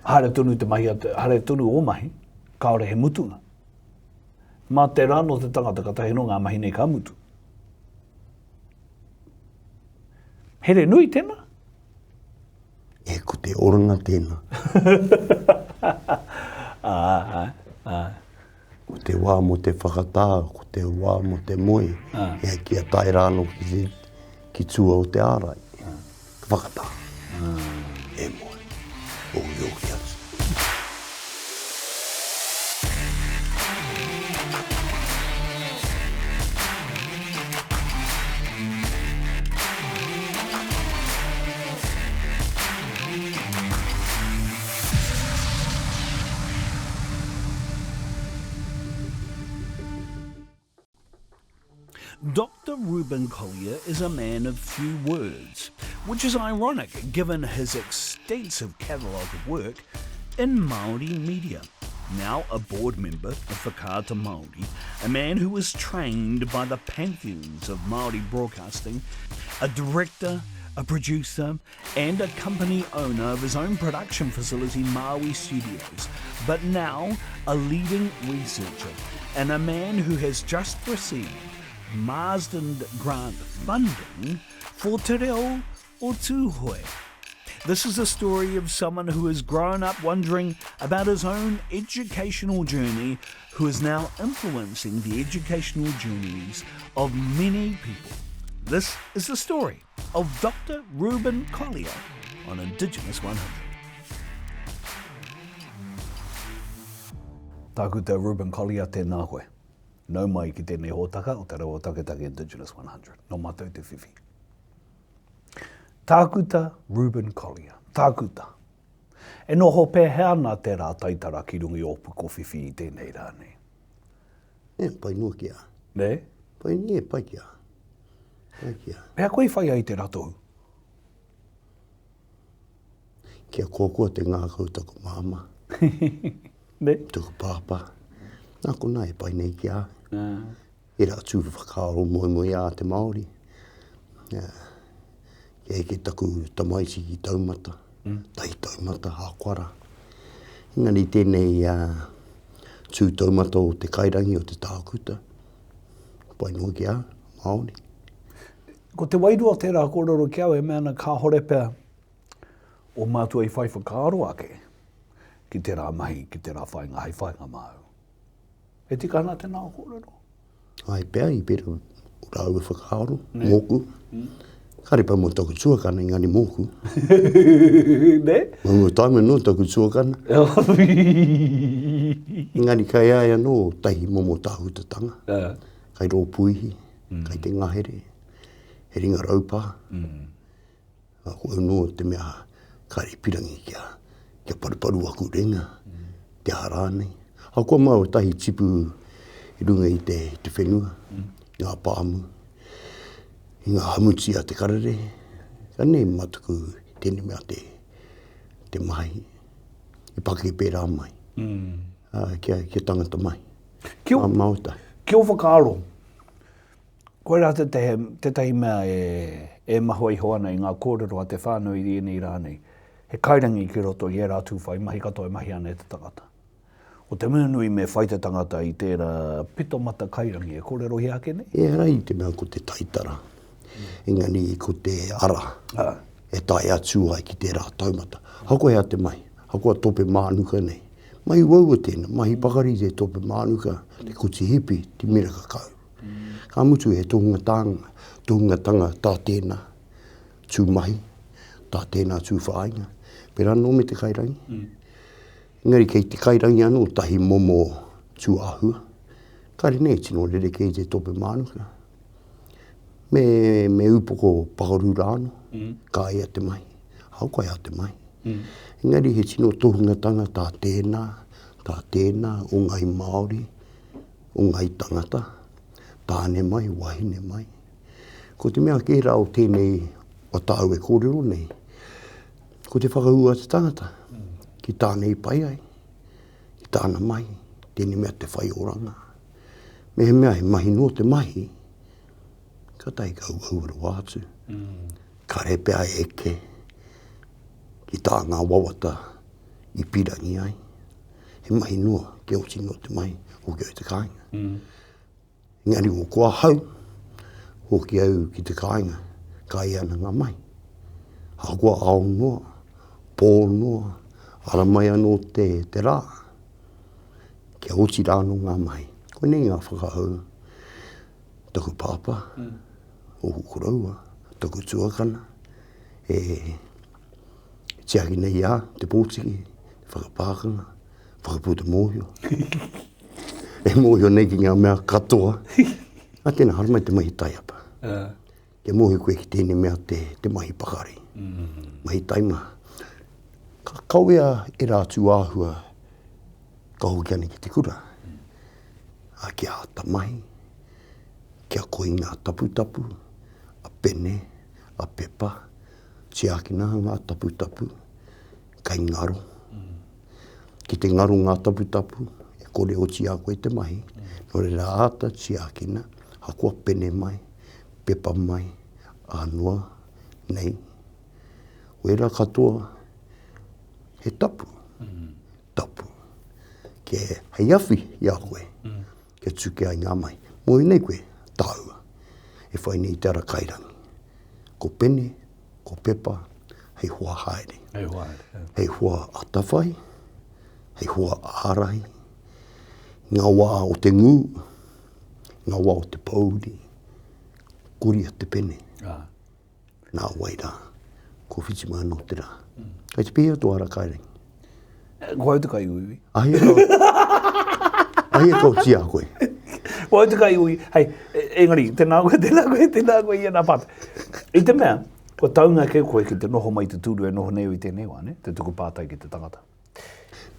Haere tonu te mahi, haere tonu ō mahi, kāore he mutunga. Mā te rā nō te tangata katahi nō ngā mahi nei ka mutu. Here nui tēnā. E, ko te oranga tēnā. Ā, ā, ā. Ko te wā mō te whakatā, ko te wā mō te moe, e, kia tae rā anō ki, te, ki tua o te ārai. Ka whakatā. E moe. Oki oki atu. Dr. Reuben Collier is a man of few words, which is ironic given his extensive catalogue of work in Māori media. Now a board member of Whakaata Māori, a man who was trained by the pantheons of Māori broadcasting, a director, a producer, and a company owner of his own production facility, Maui Studios, but now a leading researcher and a man who has just received Marsden Grant funding for Te Reo o Tūhoe. This is a story of someone who has grown up wondering about his own educational journey, who is now influencing the educational journeys of many people. This is the story of Dr. Reuben Collier on Indigenous 100. Tākuta Reuben Collier, tēnā koe. Nau mai ki tēnei hōtaka o Te Reo o Taketake Indigenous 100. Nō mātou te whiwhi. Tākuta Reuben Collier. Tākuta. E noho pēhea ana tērā taitara ki runga i ō pukowhiwhi i tēnei rā nei? E, pai noa ki a. Nē? Pai, e, pai ki a. Pai ki a. Pea koe i whai ai tērā tohu? Kia koakoa te ngākau taku māmā. Nē? Taku pāpā. Nā konā e pai nei ki a. Ērā tū whakaaro moemoeā a te Māori. Kia eke taku tamaiti ki taumata, mm. tahi taumata, hākoara. Engari tēnei uh, tū taumata o te kairangi o te tākuta, pai noa ki a Māori. Ko te wairua o tērā kōrero ki au e mea ana kāhore pea o mātua i whai whakaaro ake ki tērā mahi, ki tērā whainga hei whainga māu. E tika ana tēnā kōrero? Ai pea, i pera o rāua whakaaro, ne. mōku. Mm. Kāre pea mō taku tuakana, engari mōku. ne? Mō ngō taima nō taku tuakana. engari kai ai anō tahi momo tāhutatanga. Uh. Kai rō puihi, mm. kai te ngahere, he ringa raupā. Mm. Ko au nō te mea kāre i pirangi kia, kia paruparu aku ringa, te aha rānei. Ahakoa māua tahi tipu i runga i te, te whenua, i ngā pāmu, i ngā hamuti a te karere, ka nei mataku tēnei mea te, te mahi, i pakeke pērā mai, mm. uh, kia, kia tangata mai. Ki o, ki o whakaaro, Koirā tētahi, tētahi mea e, e mahua iho ana i ngā kōrero a te whānau i ēnei rā nei. He kairangi ki roto i ērā tū whai mahi katoa e mahi ana e te tangata. Ko te mea nui me whai te tangata i tērā pito mata kairangi e kōrerohia ake nei. Ehara i te mea ko te taitara, engari ko te ara e tae atu ai ki tērā taumata. Ahakoa hea te mahi, ahakoa tope mānuka nei, mahi uaua tēnā, mahi pakari te tope mānuka, te kuti hipi, te miraka kau. Ka mutu he tohungatanga, tohungatanga tā tēnā tū mahi, tā tēnā tū whāinga. Pērā anō me te kairangi. Mm. Engari kei te kairangi anō tahi momo tū āhua. Kāre nei tino rerekē i te tope mānuka. Me, me upoko pakaru rāno, mm. ka ia te mahi. Hau koe a te mahi. Mm. Engari he tino tohungatanga tā tēnā, tā tēnā o ngai Māori, o ngai tangata, tāne mai, wahine mai. Ko te mea kē rā o tēnei o tāu e kōrero nei, ko te whakaū a te tangata ki tāna i pai ai, ki tāna mahi, tēnei mea te whai oranga. Mehemea he mahi noa te mahi, kātahi ka uaua rawa atu. Mm. Kāre pea e eke ki tā ngā wawata. I pīrangi ai. He mahi noa, kia oti noa te mahi, hoki au i te kāinga. Mm. Engari o ko ahau, hoki au ki te kāinga, kai ana ngā mahi. Ahakoa ao noa, pō noa, ara mai anō te, te rā, kia oti rā anō ngā mahi. Koinei ngā whakahau taku pāpā, mm. ōku koroua, taku tuakana, e tiaki nei a te pōtiki, te whakapākanga, whakaputa mōhio. e mōhio nei ki ngā mea katoa. A tēnā, haramai te mahi taiapa. Uh. Kia mōhio koe ki tēnei mea te, te mahi pakari. Mm -hmm. Mahi taima. Ka kawea e rā tūāhua ka hoki ana ki te kura. Mm. A kia āta mahi, kia koi ngā taputapu, a pene, a pepa, tiakina ngā taputapu, kei ngaro. Ki te ngaro ngā taputapu, e kore oti a koe te mahi. Nō reira āta tiakina, ahakoa pene mai, pepa mai, ānoa, nei. Wērā katoa, he tapu, tapu. Kia hei awhi i a koe, kia tuke ai ngā mahi. Mōhio nei koe, tāua, e whai nei i te ara kairangi. Ko pene, ko pepa, hei hoa haere. Hei hoa haere, yeah. Hei hoa atawhai, hei hoa ārahi. Ngā wā o te ngū, ngā wā o te pōuri, koria te pene. Ah. Nā wai rā, ko whiti mai anō te rā. Mm. Kei te pēhea tō ara kairangi? Eh, ko au te kaiuiui. Ahi e kau, ahi e kau tia koe. Ko au te kaiui, hei, e, engari, tēnā koe, tēnā koe, tēnā koe i ēnā pātai. I te mea, kua taunga kē koe ki te noho mai te tūru e noho nei au i tēnei wā, ne? Te tuku pātai ki te tangata.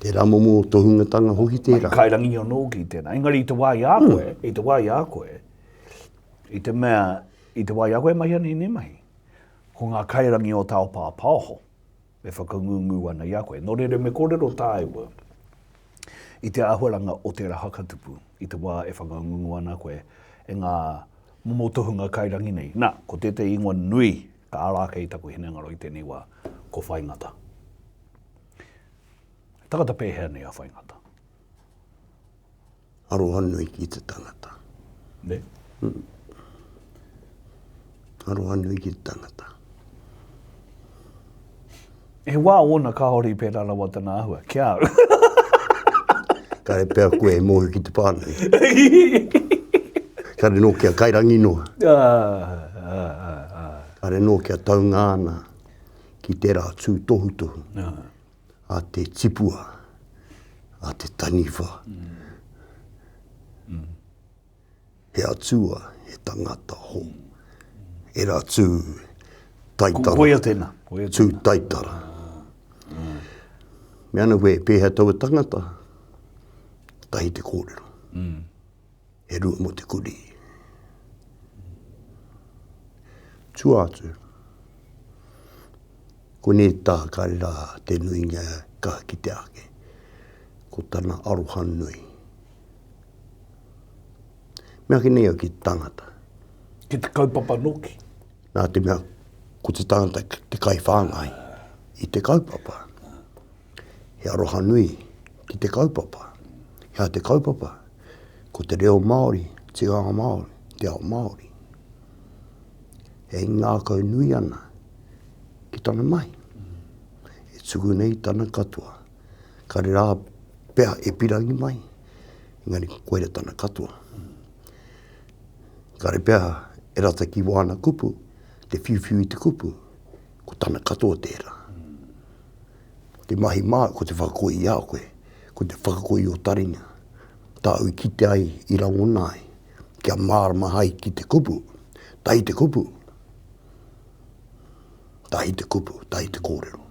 Tērā momo tohungatanga hoki tērā. Mai kairangi anō ki tēnā. Engari i te wā i a koe, mm. i te wā i a koe, i te mea, i te wā i a koe e mahi ana i ēnei mahi, ko ngā kairangi o tāo pāpāoho, e whakangungu ana i a koe. Nō reira me kōrero tāua i te āhuaranga o tērā hakatupu i te wā e whakangungu ana koe e ngā momo tohunga kairangi nei. Nā, ko tētahi ingoa nui ka ara ake i taku hinengaro i tēnei wā, ko Whaingata. He tangata pēhea nei a Whaingata? Aroha nui ki te tangata. Ne? Mm. Aroha nui ki te tangata. He wā ōna kāore i pērā rawa tana āhua, ki a au. Kāre pea koe e mōhio ki te pānui. Kāre nō kia kairangi noa. Ah, ah, ah, ah. Kāre nō kia taunga ana ki tērā tūtohutohu. Ah. A te tipua, a te taniwha. Mm. He atua, he tangata ho. Era tū taitara. Koia tēnā. Koia tēnā. Tū taitara. Mm. Me ana koe, pēhea taua tangata, tahi te kōrero. Mm. He rua mō te kurī. Tua atu, konei tā ka rā te nuinga ka kite ake, ko tana aroha nui. Mea ake nei au ki te tangata. Ki te kaupapa nōki. Nā te mea, ko te tangata te kaiwhāngai i te kaupapa. He aroha nui ki te kaupapa. He aha te kaupapa? Ko te reo Māori, tikanga Māori, te ao Māori. E ngākau nui ana ki tana mahi. E tuku nei tana katoa. Kare rā pea e pirangi mai, engari koira tana katoa. Kare pea e rata ki wāna kupu, te whiuwhiu i te kupu, ko tana katoa tērā. Te mahi māu, ko te whakakoi i a koe, ko te whakakoi i ō taringa, tāu i kite ai, i rangona ai, kia mārama ai ki te kupu, tahi te kupu, tahi te kupu, tahi te kōrero.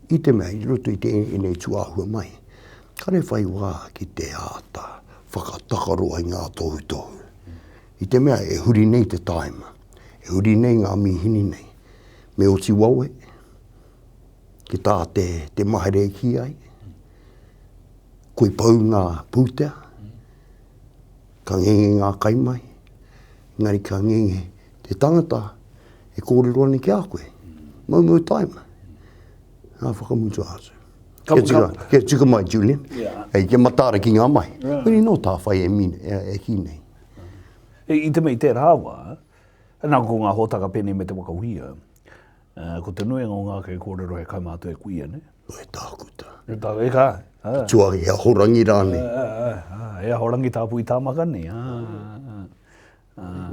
I te mea, i roto i tēnei tūāhua mai, kare whai wā ki te āta whakatakaroa i ngā tohutohu. I te mea e huri nei te tāima, e huri nei ngā mīhini nei, me oti wawe, ki tā te, te mahere e kī ai, koi pau ngā pūtea, ka ngenge ngā kaimahi, engari ka ngenge te tangata e kōrero ana ki a koe. Maumau taima. Ngā whakamutua atu. Kia tika, kia tika mai, Julian. Hei, kia mataara ki ngā mahi. Koinei nō tā whai e, mine, e, e kī nei. I, i te mea i tērā wā, nā ko ngā hōtaka pēnei me te waka huia, ko te nuinga o ngā kaikōrero he kaumātua e kuia, nē? E tākuta. E tā, e kā. Tua, he ahorangi rānei. He ahorangi tāpui tāmaka nei.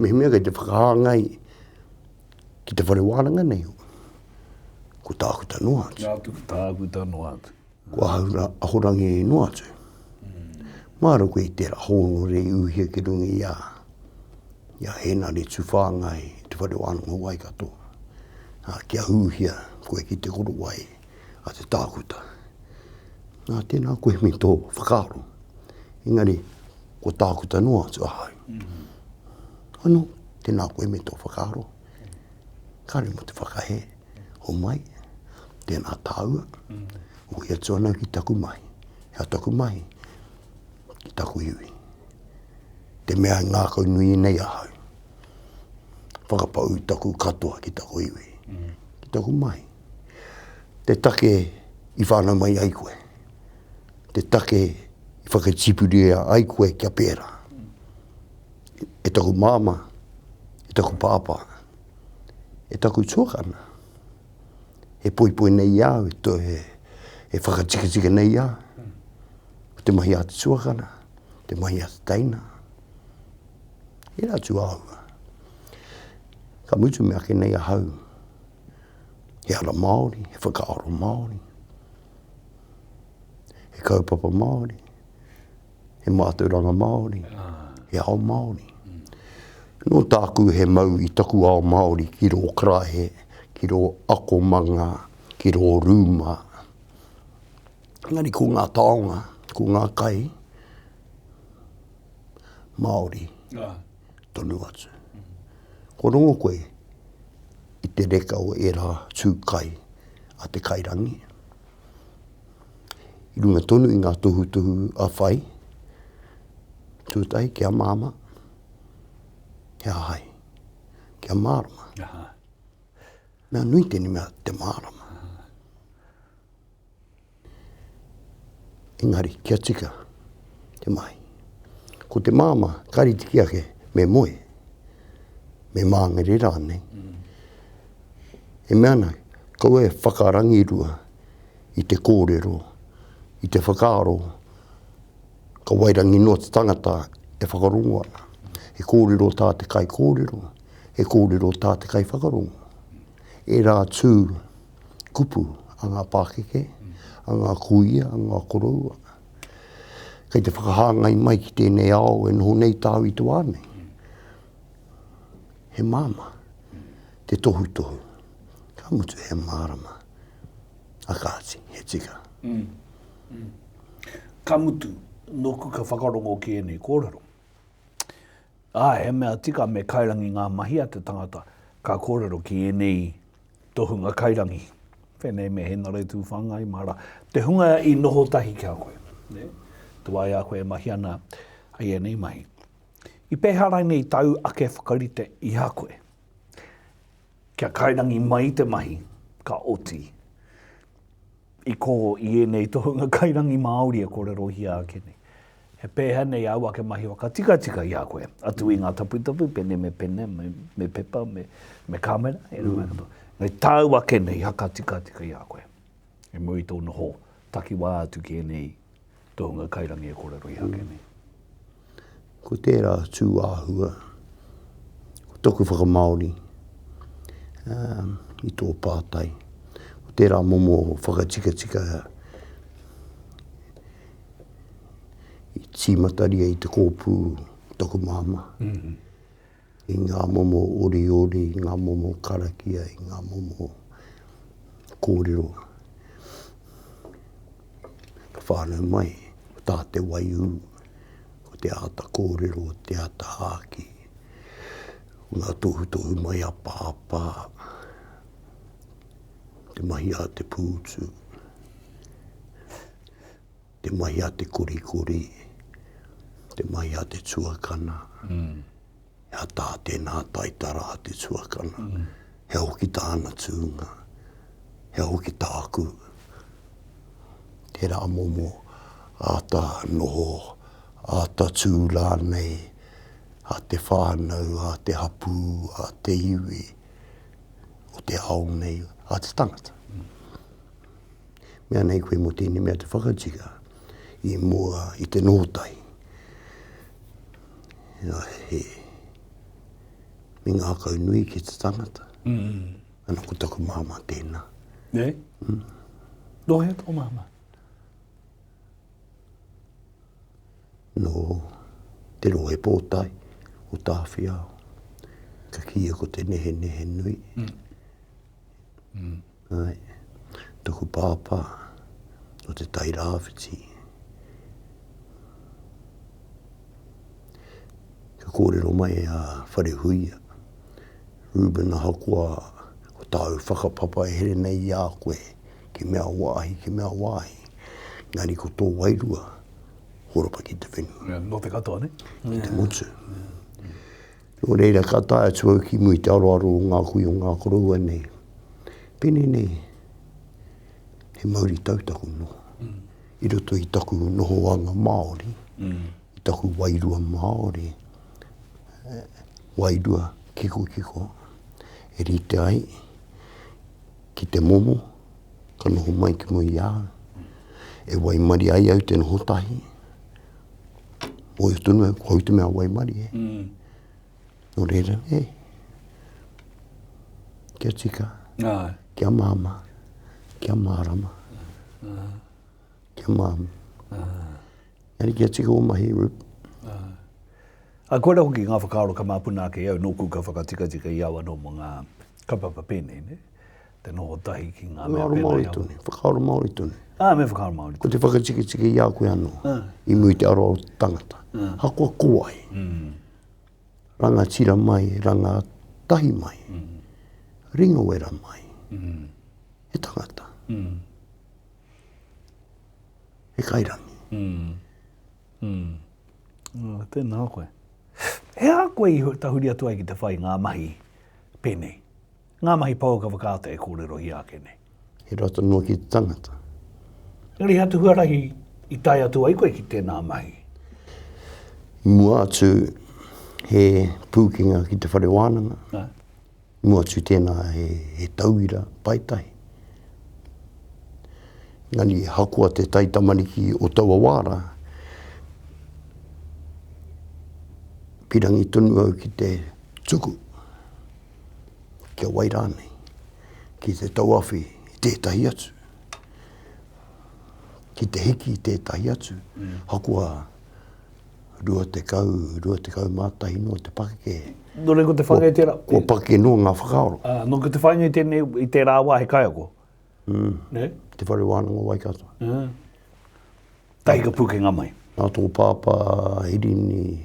Mehemea kei te whakahāngai ki te whare wānanga nei, ko tākuta noa atu. Nā, tākuta noa atu. Ko ahura, ahorangi noa atu. Mm. Māro koe i tērā hōnore i uhia ki runga i a, i a Hēnare Tūwhāngai i te whare wānanga o Waikato. Ā, kia uhia koe ki te korowai a te tākuta. Nā, tēnā koe me tō whakaaro. Engari, ko tākuta noa atu ahau. Mm -hmm. Ano, tēnā koe me tō whakaaro. Kāre mo te whakahē, o mai, tēnā tāua, mm -hmm. ui atu ana ki taku mahi. Hea taku mahi, ki taku iwi. Te mea e ngākau nui nei ahau. Whakapau taku katoa ki taku iwi. Mm -hmm. Ki taku mahi. Te take i whānau mai ai koe. Te take i whakatipuria ai koe kia pērā. E taku māmā, e taku pāpā, e taku tuakana, e poipoi nei i a au, e, e whakatikatika nei i a au. Ko te mahi a te tuakana, te mahi a te teina. Ērā tūāhua. Ka mutu me ake nei ahau. He ara Māori, he whakaaro Māori, he kaupapa Māori, he mātauranga Māori, he ao Māori. Nō tāku he mau i taku ao Māori ki rō karaehe, ki rō akomanga, ki rō rūma. Engari ko ngā taonga, ko ngā kai Māori tonu atu. Kua rongo koe i te reka o ērā tū kai a te kairangi? I runga tonu i ngā tohutohu a Whai, tuatahi kia māmā, he aha ai? Kia mārama. Mea nui tēnei mea te mārama. Engari, kia tika te mahi. Ko te māmā, ka rite ki ake, me moe, me māngere rānei. E mea ana, kaua e whakarangirua i te kōrero, i te whakaaro, ka wairangi noa te tangata e whakarongo ana. He kōrero tā te kaikōrero, he kōrero tā te kaiwhakarongo. Ērā tū kupu a ngā pākeke, a ngā kuia, a ngā koroua. Kei te whakahāngai mai ki tēnei ao e noho nei tāu i te wā nei. He māmā te tohutohu. Ka mutu he mārama. A kāti, he tika. Mm. Mm. Ka mutu, nōku ka whakarongo ki ēnei kōrero. Āe, he mea tika me kairangi ngā mahi a te tangata ka kōrero ki ēnei tohunga kairangi, pēnei me Henare Tūwhāngai mā rā, te hunga i noho tahi ki a koe, nē, te wā i a koe e mahi ana i ēnei mahi. I pēhea rānei tāu ake whakarite i a koe kia kairangi mai te mahi ka oti? I kō i ēnei tohunga kairangi Māori e kōrerohia ake nei. He pēhea nei āu ake mahi whakatikatika i a koe, atu i ngā taputapu, pene me pene, me, me pepa, me, me kāmera, ērā mea katoa. Engari tāu ake nei hakatikatika i a koe, i muri i tō noho takiwā atu ki ēnei tohunga kairangi e kōrerohia ake nei. Ko tērā tū āhua, ko taku whakamāori um, i tō pātai. Ko tērā momo whakatikatika i tīmataria i te kōpū taku māmā. Mm -hmm. I ngā momo oriori, i ngā momo karakia, i ngā momo kōrero. Ka whānau mai, ko tā te waiū, ko te āta kōrero, te āta āki, ko ngā tohutohu mai a pāpā, te mahi a te pūtu, te mahi a te korikori, te mahi a te tuakana, mm. He aha tā tēnā taitara a te tuakana, mm. he hoki tāna tūnga, he hoki tāku. Tērā momo āta noho, āta tū rānei a te whānau, a te hapū, a te iwi o te ao nei, a te tangata. Mea nei koe mō tēnei mea te whakatika i mua i te noho tahi. He, me ngākau nui ki te tangata. Mm. Ana ko taku māmā tēnā. Ne? Mm. Nō hea tō māmā? Nō te rohe pōtae o Tāwhiao. Ka kīia ko te nehenehe nui. Mm. Mm. Ai, taku pāpā o te Tai Rāwhiti. Ka kōrero mai a Wharehuia, Reuben ahakoa ko tāu whakapapa e here nei i a koe ki mea wāhi, ki mea wāhi, engari ko tō wairua horapa ki te whenua. Yeah, nō te katoa, ne? Ki te motu. Nō reira, ka tae atu au ki mua i te aroaro o ngā kui o ngā koroua nei. Pēnei nei, he mauri tau taku noho. Mm. I roto i taku nohoanga Māori, mm. i taku wairua Māori, eh, wairua kikokiko, e rite ai ki te momo, ka noho mai ki mua i a au. E waimarie ai au te noho tahi, Mōhio tonu au, ko au te mea waimarie. Mm. Nō reira, e, kia tika, Ai. kia māmā, kia mārama, uh. kia māmā. Uh. Engari kia tika o mahi, Rup. Uh. A koira hoki ngā whakaaro ka māpuna ake i au nōku ka whakatikatika i au anō mō ngā kaupapa pēnei, ne? Te noho tahi ki ngā mea pēnei. Whakaaro Māori tonu, whakaaro Māori tonu. Ā, me whakaaro Māori tonu. Ko te whakatikatika i a koe anō, i mua i te aroaro o te tangata. Ahakoa ko wai, rangatira mai, rangatahi mai, ringawera mai, he tangata, he kairangi. Tēnā koe. He aha koe i tahuri atu ai ki te whai ngā mahi pēnei? Ngā mahi pouaka whakaata e kōrerohia ake nei. He rata noa ki te tangata. Engari he atu huarahi i tae atu ai koe ki tēnā mahi? I mua atu he pūkenga ki te whare wānanga. Ā. I mua atu tēnā he, he tauira paetahi. Engari ahakoa te taitamariki o taua wā rā, pirangi tonu au ki te tuku. kia wai rānei, ki te tauawhi i tētahi atu, ki te hiki i tētahi atu, mm. hakoa 20, 21 noa te pakeke. Nō reira ko te whāinga i tērā... Kua pakeke noa ngā whakaaro. Uh, nō ko te whāinga i tēnei, i tērā wā he kaiako. Mm. Ne? Te whare wānanga o Waikato. Mm. Tahi ka pūkenga mai. Nā tō pāpā Hirini,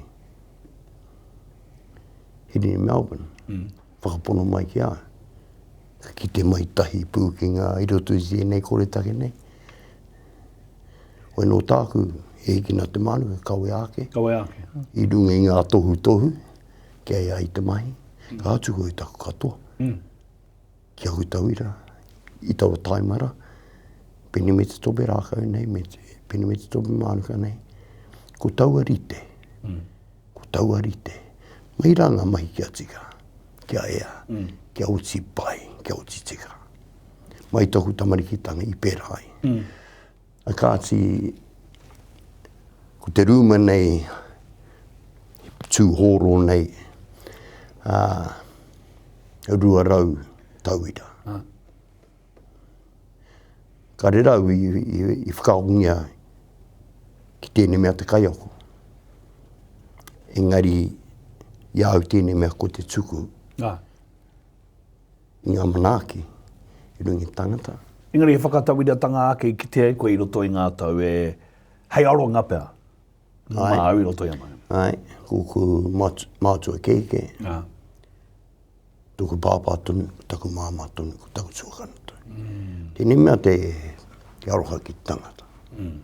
Hirini Melbourne, mm. whakapono mai ki a au. Ka kite mai tahi pūkenga i roto i tēnei koretake nei. Hoi nō tāku, e hikina te mānuka, kawea ake. Kawea ake. I runga i ngā tohutohu, kia ea i te mahi, mm. ka atu koe i taku katoa. Mm. Ki aku tauira, i taua taima ra, pene me te tope rākau nei, me te, pene me te tope mānuka nei, ko taua rite, mm. ko taua rite, mai rā ngā mahi kia tika, kia ea, mm. kia oti pai, kia oti tika. Mai taku tamarikitanga i pērā ai. Mm. A kāti, ko te rūma nei, tūhōro nei, ā, 200 tauira. Ah. Kāre rau i, i, i whakaakongia ki tēnei mea te kaiako. Engari, i a au tēnei mea ko te tuku. Ah. I ngā manaaki i runga i te tangata. Engari he whakatauiratanga ake i kitea ai koe i roto i ngā tau e, hei aronga pea māu i roto i a māu. Āe, ko mātua kēkē, Ā. tōku pāpā tonu, ko taku māmā tonu, ko taku tuakana tonu. Mm. Tēnei mea te, te aroha ki te tangata. Mm.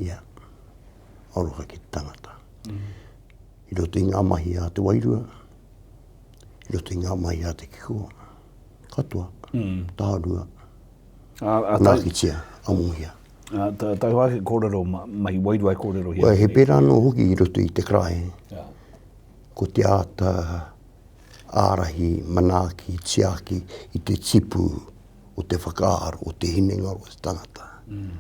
Ia, aroha ki te tangata. Mm. I roto i ngā mahi a te wairua, i roto i ngā mahi a te kiko, katoa, mm. tārua, a, a manaakitia. Amohia. Tau ake kōrero, mahi wairua e kōrerohia. Well, he pērā anō hoki i roto i te karaehe. Ko te āta ārahi, manaaki, tiaki i te tipu o te whakaaro, o te hinengaro o te tangata. Mm.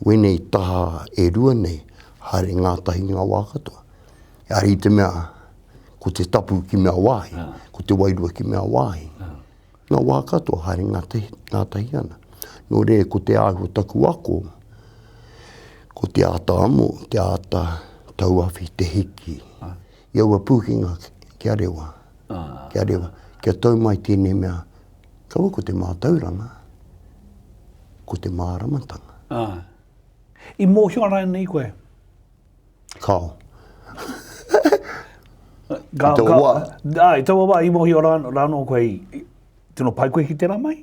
Wēnei taha e rua nei, haere ngātahi ngā wā katoa. Ehara i te mea, ko te tapu ki mea wāhi, ko te wairua ki mea wāhi. Ngā wā katoa haere ngātahi, ngātahi ana. Nō reira, ko te āhua taku ako, ko te āta amo, te āta tauawhi, te hiki. I aua pūkenga kia rewa, kia rewa, kia tau mai tēnei mea, kaua ko te mātauranga, ko te māramatanga. Āe. I mōhio rānei koe? Kao. Ka, I taua wā. Ā, i taua wā, i mōhio rā, rānō koe, i, tino pai koe ki tērā mai?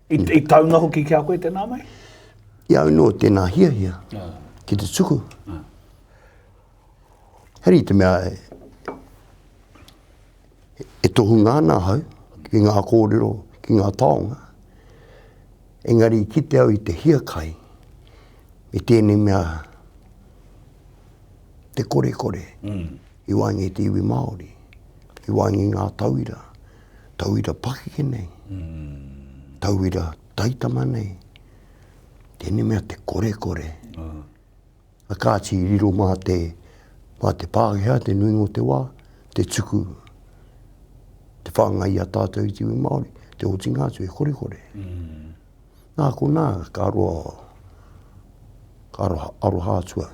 I, mm. i taunga hoki ki a koe tēnā mai? I au nō tēnā hiahia ah. ki te tuku. Ah. Heri te mea e, e tohunga ana ahau ki ngā kōrero, ki ngā taonga. Engari i kite au i te hiakai me tēnei mea te korekore mm. i waenga i te iwi Māori, i waenga i ngā tauira, tauira pakeke nei, mm. tauira taitama nei, tēnei mea te korekore. Mm. A kāti i riro mā te, mā te Pākehā te nuinga o te wā, te tuku, te whāngai i a tātou i te iwi Māori, te otinga atu e korekore. Mm. Nā konā, ka roa, ka aroha, aroha atu au.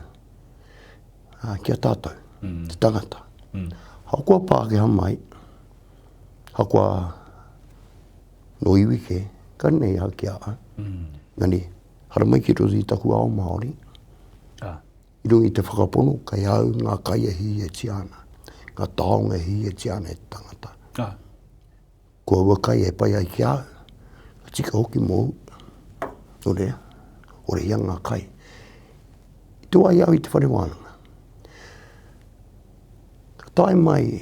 Ā, ki a tātou, mm. te tangata. Mm. Hakoa Pākehā mai, hakoa no iwi kē, ka nei au ki a au. Mm. Ngani, Haramai ki roto i taku ao Māori. Ah. I runga i te whakapono, kei a au ngā kai e hiahiatia ana, ngā taonga e hiahiatia ana e te tangata. Ah. Ko aua kai e pai ai ki a au, ka tika hoki mōu. Nō reira, orehia ngā kai. I te wā i au i te whare wānanga, ka tae mai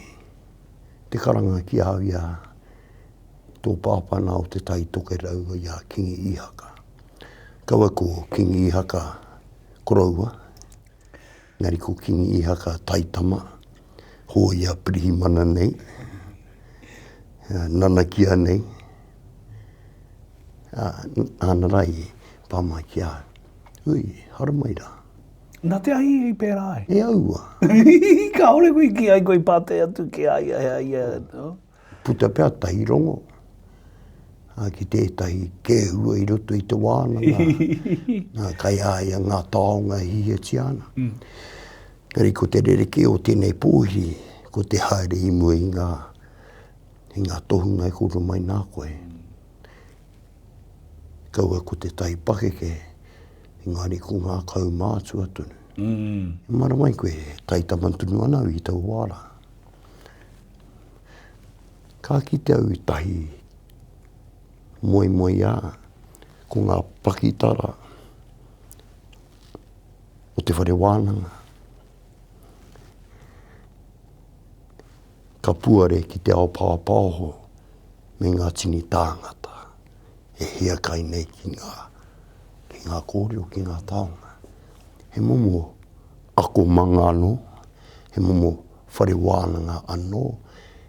te karanga ki a au i a tō pāpā nā o Te Tai Tokerau i a Kingi Ihaka. Kaua ko Kingi Ihaka koroua, engari ko Kingi Ihaka taitama, hōia pirihimana nei, nanakia nei, āna rā i pā mai ki a au. Ui, haramai rā. Nā te ahi i pērā ai? E aua. Kāore koe i kī ai koe i pātai atu ki a ia, he a ia, no? Puta pea tahi rongo ki tētahi kēhua i roto i te wānanga, nā, kai a ia ngā taonga e hiahiatia ana. Mm. Engari ko te rerekē o tēnei pōhiri, ko te haere i mua i ngā, i ngā tohunga e kōrero mai nā koe. Kaua ko te tahi pakeke, engari ko ngā kaumātua tonu. Mm. E marama ai koe, taitama tonu ana au i taua wā rā. Ka kite au i tahi moemoeā, ko ngā pakitara o te whare wānanga. Ka puare ki te ao pāpāho me ngā tini tāngata e hiakai nei ki ngā, ki ngā kōrero, ki ngā taonga. He momo akomanga anō, he momo whare wānanga anō,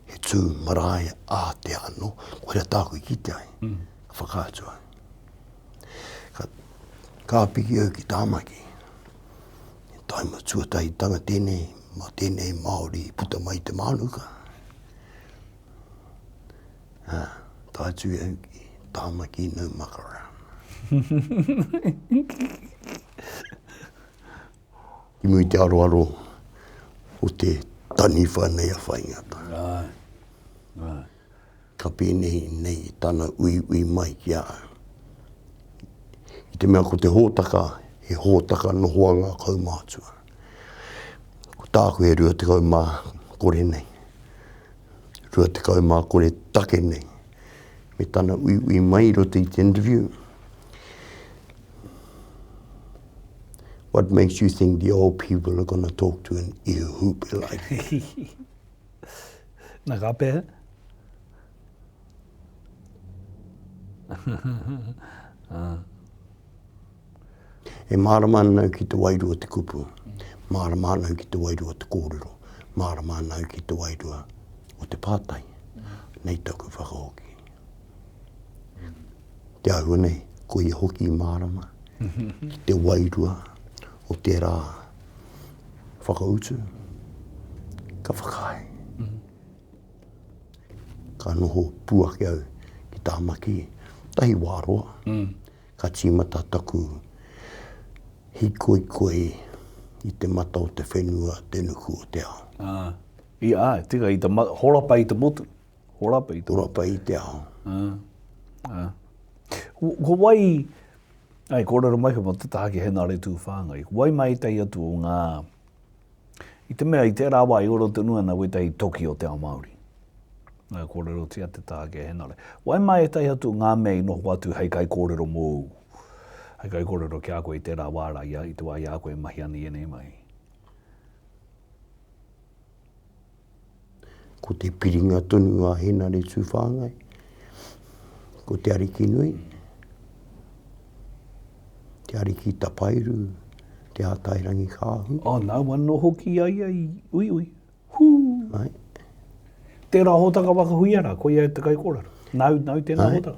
he tū marae ātea anō, koira tāku i kite ai, mm. ka whakaatu ai. Ka, ka piki au ki Tāmaki, he taima tuatahitanga tēnei, mā tēnei Māori i puta mai te mānuka. Ha, tae atu au ki Tāmaki no muck around. I muri i te aroaro o te taniwha nei a Whaingata. Āe, āe. Ka pēnei nei tana uiui mai ki a au. I te mea ko te hōtaka, he hōtaka nohoanga kaumātua. Ko tāku e 20 nei. 20 take nei. Me tana uiui mai i roto i te interview. What makes you think the old people are gonna talk to an ear hoop like you? Na ka pēhea? E mārama ana au ki te wairua o te kupu, mārama ana au ki te wairua o te kōrero, mārama ana au ki te wairua o te pātai. Nei taku whakahoki. Te āhua nei, koia hoki i mārama ki te wairua o tērā whakautu, ka whakaae. Ka noho pū ake au ki Tāmaki, tahi wā roa. Ka tīmata taku hīkoikoi i te mata o te whenua, te nuku o te ao. Ā, i, āe, tika, i te ma, horapa i te motu. Horapa i te Horapa i te ao. Ā, ā. Ko wai, ai, kōrero mai koe mō te taha ki Henare Tūwhāngai, ko wai mai ētahi atu o ngā, I te mea i tērā wā i ora tonu ana wētahi toki o te ao Māori. Nā, kōrerotia te taha ki a Henare. Wai mā ētahi atu o ngā mea i noho atu hei kaikōrero mōu, hei kaikōrero ki a koe i tērā wā rā, i te wā i a koe e mahi ana i ēnei mahi? Ko te piringa tonu a Henare Tūwhāngai, ko Te Arikinui, Te Ariki Tapairu, Te Ātairangikaahu. Oh, nāu anō hoki a ia i uiui. Hū! Ai. Tērā hōtaka waka huia rā, koia te kaikōrero. Nāu, nāu tēnā hōtaka.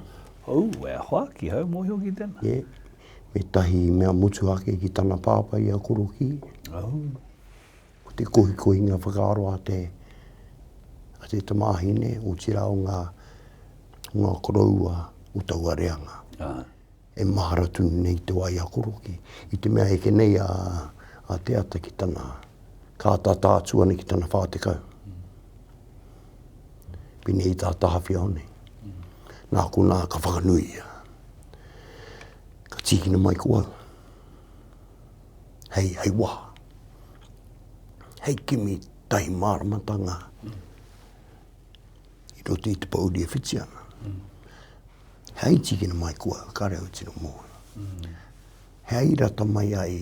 Oh, e hoa, ki hau mōhio ki tēnā. Yeah. Me tahi mea motuhake ki tana pāpā i a Korokī. Oh. Ko te kohikohinga whakaaro a te, a te tamāhine, otirā o ngā, o ngā koroua o taua reanga. Ah. E mahara tonu nei te wai a Koroki, i te mea eke nei a, a Te Ata ki tana, ka tata atu ana ki tana 40. Pēnei i tā Tāwhiao nei. Nā konā ka whakanui ia. Ka tīkina mai ko au. Hei, hei waha. Hei kimi tahi māramatanga i roto i te pōuri e whiti ana. Hei tīkina mai ko au, kāre au tino mōhio. Hei rata mai ai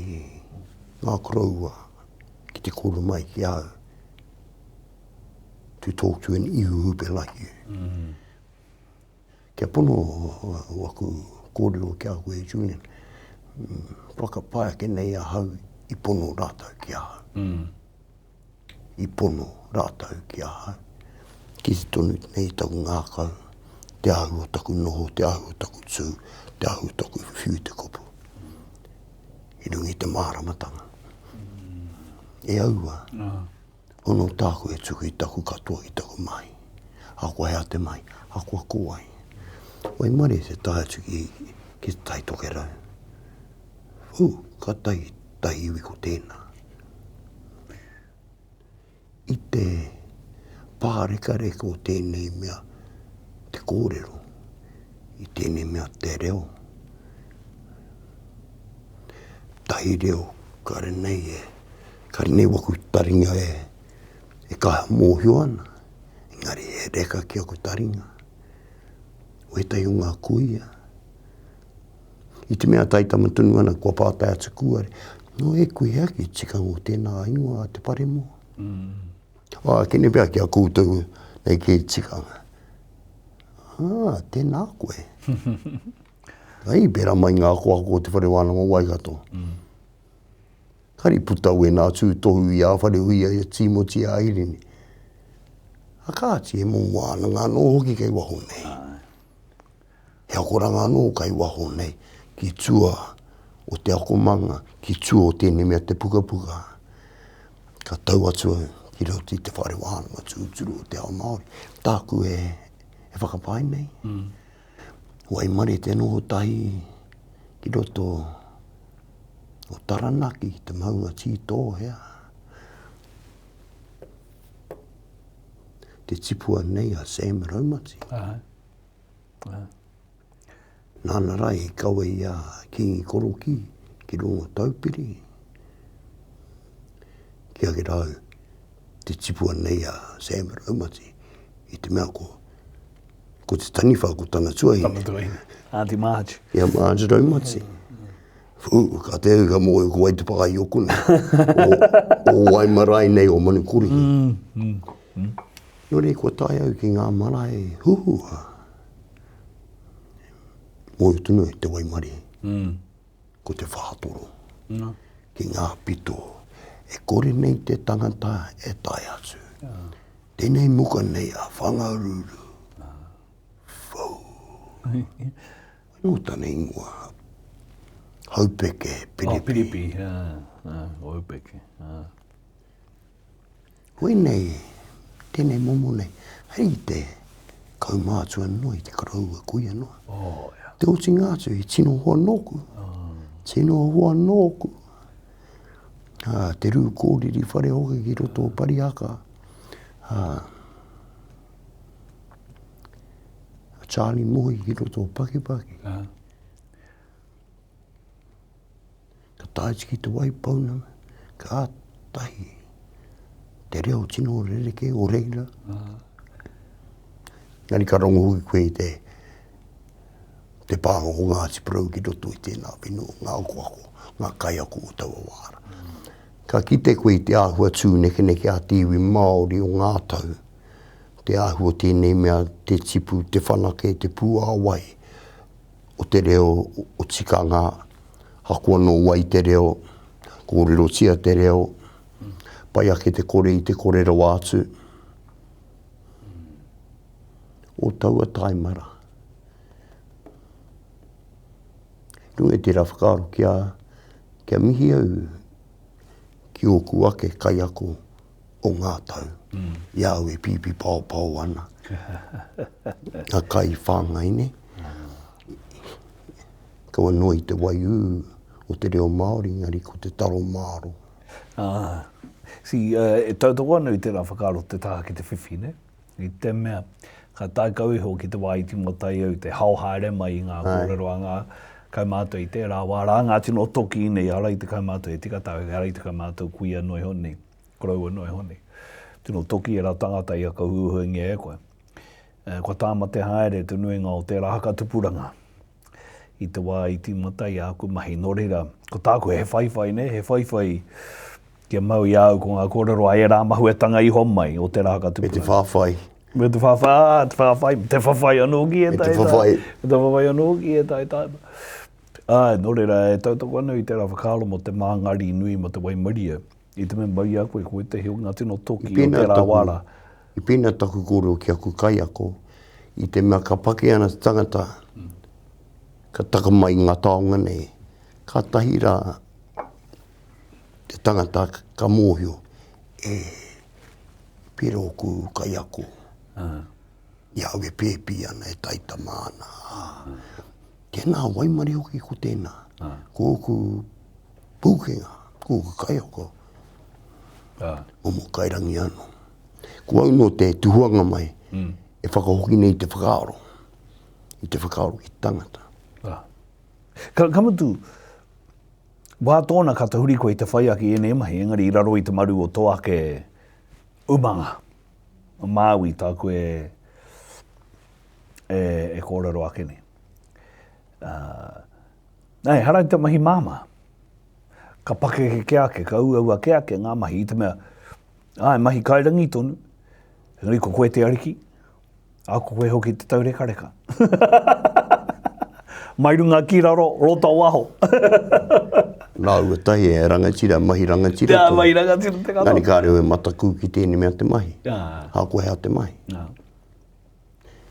ngā koroua ki te kōrero mai ki a au, to talk to an ihu hupe like you. Kia pono waku kōrero ki a koe Julian, whakapae ake nei ahau i pono rātou ki ahau. I pono rātou ki ahau. Kite tonu nei taku ngākau, te āhua o taku noho, te āhua o taku tū, te āhua o taku whiu i te kupu. I runga i te māramatanga. E aua. Ono tāku e tuku i taku katoa ki taku mahi. Ahakoa he ate mahi, ahakoa ko wai. Waimarie te tae atu ki, ki te Tai Tokerau. Whū, ka tahi, tahi iwi ko tēnā. I te pārekareka o tēnei mea te kōrero, i tēnei mea te reo. Tahi reo, kare nei e Kare nei waku taringa e, e kaha mōhio ana, engari he reka ki aku taringa. Wētahi o ngā kuia, i te mea taitama tonu ana kua pātai atu kūare, no e kui hea ki tikanga o tēnā ingoa a te paremoa? Mm. Ā, kene pea ki a koutou nei kē tikanga. Ā, tēnā koe. Ai, pērā mai ngā akoako o te whare wānanga o Waikato. Mm. Kari puta wēnā tūtohu i a Wharehuia, i a Tīmoti, a Airini. A kāti, he momo wānanga anō hoki kei waho nei. He akoranga anō kei waho nei, ki tua o te akomanga, ki tua o tēnei mea te pukapuka. Ka tau atu au ki roto i te whare wānanga tūturu o te ao Māori. Tāku e, e whakapae nei. Mm. Waimarie te noho tahi ki roto o Taranaki, te maunga tītōhea. Te tipua nei a Sam Raumati. Aha. Aha. Nāna rā i kawe i a Kīngi Korokī ki runga Taupiri. Ki ake rā au, te tipua nei a Sam Raumati i te mea ko Ko te taniwha, ko tana tuahine. Tana tuahine. Aunty Marge. Ia Marge Raumati. Whū, ka te au ka mōhio ko wai te pā i oku nei. O, o wai marae nei o Manukorihi. Mm, mm, mm. Nō reira, kua tae au ki ngā marae huhua. Mōhio tonu e te waimarie. Mm. Ko te whātoro. Mm. Ki ngā pito. E kore nei te tangata e tae atu. Yeah. Tēnei muka nei a Whangaruru. Ah. Whau. Nō tana ingoa. Haupeke, Piripi. Oh, Piripi, yeah. Ah, Haupeke. Ah. Koinei, tēnei momo nei, hei te kaumātua noa i te koroua kuia noa. Oh, yeah. Te otinga atu, he tino hoa nōku. Oh. Tino hoa nōku. Ah, te rū kōriri whare hoki ki roto o Parihaka. Ah, Charlie Mohi ki roto o Pakipaki. Ah. Ka tae atu ki Te Waipounamu, kātahi te reo tino rerekē o reira. Engari ka rongo hoki koe i te, te pānga o Ngāti Porou ki roto i tēnā whenua, ngā akoako, ngā kaiako o taua wā rā. Ka kite koe i te āhua tūnekeneke a te iwi Māori o ngā tau, te āhua o tēnei mea te tipu, te whanake, te puāwai o te reo, o tikanga, ahakoa nō wai te reo, kōrerotia te reo, pai ake te kore i te kore rawa atu o taua taimara. Runga i tērā whakaaro kia, kia mihi au ki ōku ake kaiako o ngā tau, i a au e pīpī paopao ana, ngā kai whāngai nei. Kaua noa i te waiū o te reo Māori, engari ko te taro māro. Ah, see, uh, e tautoko ana i tērā whakaaro te taha ki te whiwhi, ne? I te mea, ka tae kau iho ki te wā i tīmata ai au te hao haere mai i ngā kōrero a ngā kaumātua i tērā wā rā, ngā tino toki nei, ehara i te kaumātua e tika tāu, ehara i te kaumātua kuia noa iho nei, koroua noa iho nei. Tino toki ērā tangata i whakahuahuangia e koe. Kua tāmate haere te nuinga o tērā whakatupuranga i te wā i tīmata i āku mahi. Nō reira, ko tāku he whaiwhai, nē, he whaiwhai kia mau i a au ko ngā kōrero a ērā mahuetanga iho mai o tērā whakatupuranga. Me te whawhai. Me te whawhai, ā, te whawhai, te whawhai anō ki ētahi. Me te whawhai. Me te whawhai anō ki ētahi tāima. Āe, nō reira, e tautoko ana i tērā whakaaro mō te māngari nui, mō te waimarie. I te mea mau i a koe, ko ētahi o ngā tino toki o tērā wā rā. I pēnā taku kōrero ki aku kaiako, i te mea ka paki ana te tangata, ka taka mai ngā taonga nei, kātahi rā te tangata ka mōhio, e, pērā ōku kaiako, i a au e pēpi ana, e taitama ana, ā, tēnā waimarie hoki ko tēnā, ko ōku pūkenga, ko ōku kaiako, momo kairangi anō. Ko au nō te tuhuanga mai e whakahoki nei i te whakaaro, i te whakaaro ki te tangata. Ka, ka mutu, wā tōna ka tahuri koe i te whai ake i ēnei mahi, engari i raro i te maru o tō ake umanga, o Māui tā koe e, e kōrero ake nei. Uh, nā, ehara i te mahi māmā. Ka pakeke kē ake, ka uaua kē ake ngā mahi i te mea, āe, mahi kairangi tonu, engari ko koe te ariki, ā, ko koe hoki te taurekareka. Mai runga ki raro, roto waho. Rāua tahi e rangatira, mahi rangatira tonu. Mahi rangatira te katoa. Engari kāre au e matakū ki tēnei mea te mahi. Ahakoa hea te mahi.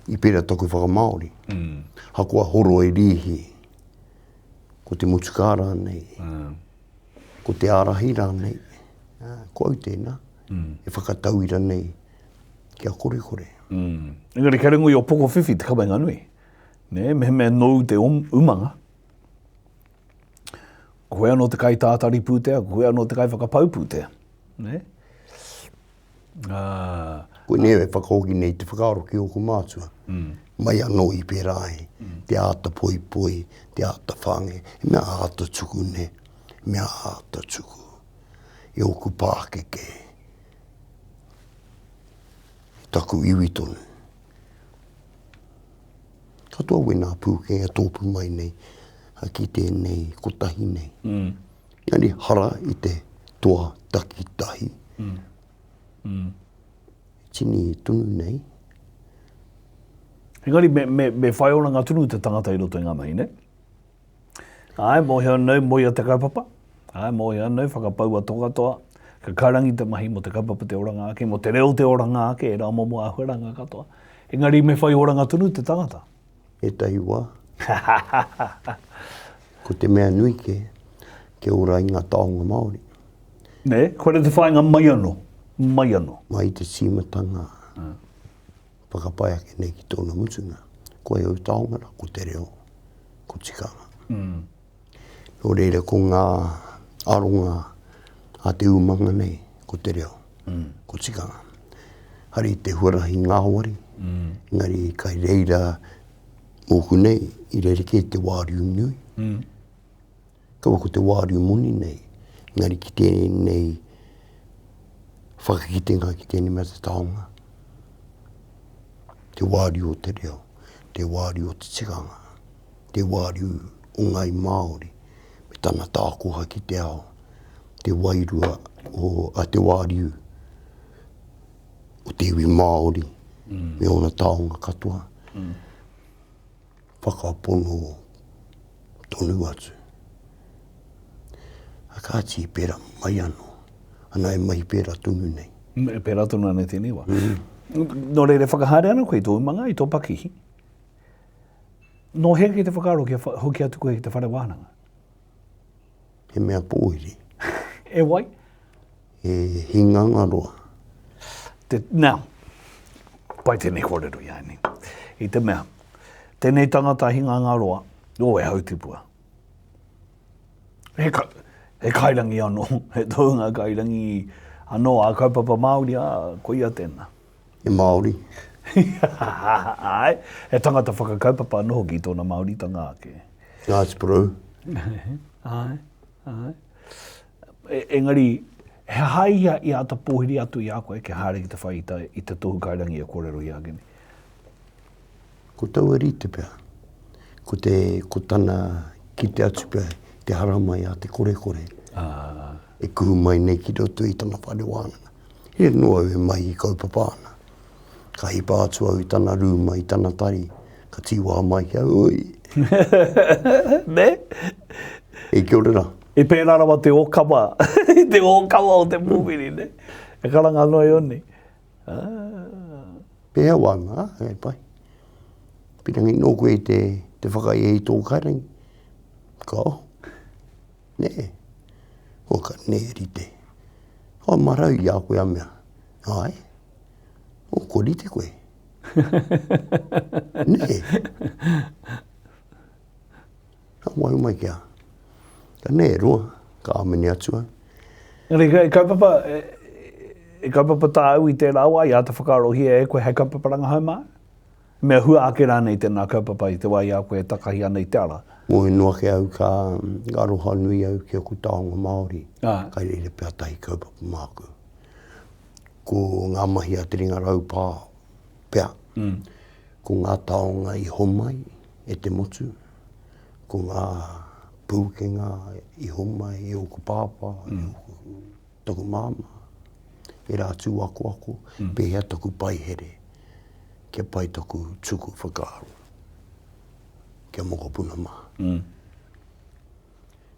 I pērā taku whakamāori. Ahakoa horoi rīhi, ko te motukā rānei, ko te ārahi rānei, ko au tēnā, e whakatauira nei kia korekore. Engari kia rongo i o pokowhiwhi te kawenga nui. Nē, mehemea nōu te umanga, ko koe anō te kaitātari pūtea, ko koe anō te kaiwhakapau pūtea. Nē? Uh, Koinei e whakahoki nei te whakaaro ki ōku mātua. Mm. Mai anō i pērā ai, mm. te āta poipoi, te āta whāngai, he mea āta tuku ne, he mea āta tuku i ōku pākeke, i taku iwi tonu. Katoa wēnā pūkenga tōpū mai nei ki tēnei kotahi nei. Mm. Engari hara i te toa takitahi. Mm. Mm. Tini tonu nei. Engari me, me, me whai oranga tonu te tangata i roto i ngā mahi, ne? Āe, mōhio anau, moea te kaupapa. Āe, mōhio anau, whakapaua tō katoa. Ka karangi te mahi mō te kaupapa te oranga ake, mō te reo te oranga ake, ērā momo āhuaranga katoa. Engari me whai oranga tonu te tangata. Ētahi wā. Ko te mea nui kē, kia ora ai ngā taonga Māori. Nē, koira te whāinga mai anō, mai anō. Mai i te tīmatanga. Whakapae ake nei ki tōna mutunga, ko au taonga rā, ko te reo, ko tikanga. Mm. Nō reira, ko ngā aronga a te umanga nei, ko te reo, mm. ko tikanga. Hari te huarahi ngāwari, mm. engari kai reira mōku nei, i rerekē te wāriu nui. Mm. Kaua ko te wāriu moni nei, engari ki tēnei whakakitenga ki tēnei mea te taonga. Te wāriu o te reo, te wāriu o te tikanga, te wāriu o Ngāi Māori me tana tākoha ki te ao, te wairua o, a te wāriu o te iwi Māori mm. me ōna taonga katoa. Mm. Whakapono tonu atu. A kāti i pērā mai anō. Ana e mahi pērā tonu nei. E pērā tonu ana i tēnei wā. Mm. Nō reira, whakahaere ana koe i tō umanga, i tō pakihi. Nō hea ki te whakaaro kia hoki atu koe ki te whare wānanga? He mea pōhiri. E wai? He hinganga roa. Te, now, pai tēnei kōrero i a nei. I te mea, tēnei tangata hinganga roa, o e hautipua. He, ka, he kairangi anō, he tohunga kairangi anō a kaupapa Māori, ā, koia tēnā. He Māori. Āe, he tangata whakakaupapa anō hoki i tōna Māoritanga ake. Ngāti Porou. Āe, āe. E, engari, he aha ia i āta pōhiri atu i a koe kia haere ki te whai i, ta, i te tohu kairangi e kōrerohia ake nei? Ko taua rite pea. Ko, te, ko tana kite atu pea te haramai a te korekore. Ah. E kuhu mai nei ki roto i tana whare wānanga. He noa au e mahi kaupapa ana. Ka hipa atu au i tana rūma, i tana tari, ka tīwaha mai ki au, oi! Ne? E kia ora rā. I pērā rawa te ōkawa, te ōkawa o te pūwiri, ne? E karanga noa i oni. Ah. Pēhea wānanga, ah, e pai. Pirangi nō koe te, te whakaie i tō kairangi. Ka oho. Nē. O ka nē rite. O marau i a koe a mea. Ai. O ko rite koe. Nē. Ka waiho mai ki a. Ka nē roa, ka amene atu au. Engari, e kaupapa, e, e kaupapa tāu i tērā wā, i āta whakaarohia e koe hei kaupapa rangahau māu? Mea hua ake rānei tēnā kaupapa i te wā i a koe e takahi ana i te ara? Moe noa ake au ka aroha nui au ki aku taonga Māori, kai reira pea tahi kaupapa māku. Ko ngā mahi a te ringa raupā pea, ko ngā taonga i homai e te motu, ko ngā pūkenga i homai e ōku pāpā, e ōku, taku māmā, ērā atu akoako, pēhea taku paihere. Kia pai taku tuku whakaaro kia mokopuna mā. Mm.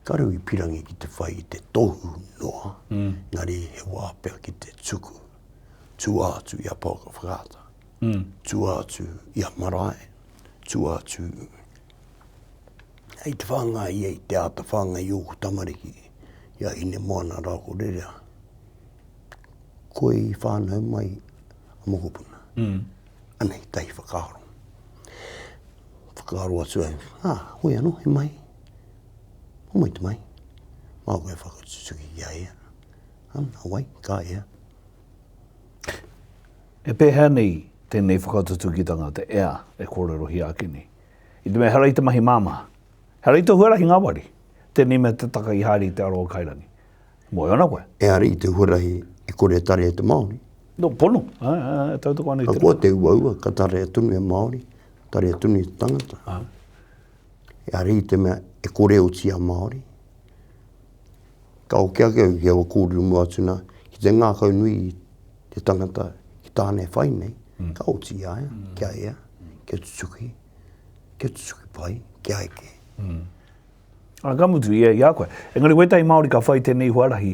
Ka rau i pirangi ki te whai i te tohu noa, mm. engari he wā pea ki te tuku. Tua atu i a Pouaka Whakaata, mm. tua atu i a Marae, tua atu hei te whāngai ia i te āta whāngai i ōku tamariki, i a Hinemoana rā ko Rerea. Koe i whānau mai a mokopuna. Mm. Anei, tahi whakaaro. Whakaaro atu au, ah, hoi anō, he mahi. Homai te mahi. Māku e whakatutuki ki a ia. A wai, ka ea. E pēhea nei tēnei whakatutukitanga te ea e kōrerohia ake nei? I te mea ehara i te mahi māmā. Ehara i te huarahi ngāwari. Tēnei mea te taka i haere i te aro o Kairangi. Moe ana koe. Ehara i te huarahi e kore e tarea e te Māori. No, pono. Āe, āe, e tautoko ana i te. Ahakoa te uaua, ka tarea tonu e Māori, tarea tonu e te tangata. Āe. Ehara i te mea e kore oti a Māori. Ka hoki ake au ki aua kōrero mua atu nā, ki te ngākau nui te tangata ki tāna e whai nei, mm. ka oti i a ia, mm. ki a ia, mm. Kia tutuki, kia tutuki pai, kia eke. Mm. A ka mutu ia i a koe. Engari wētahi Māori ka whai tēnei huarahi,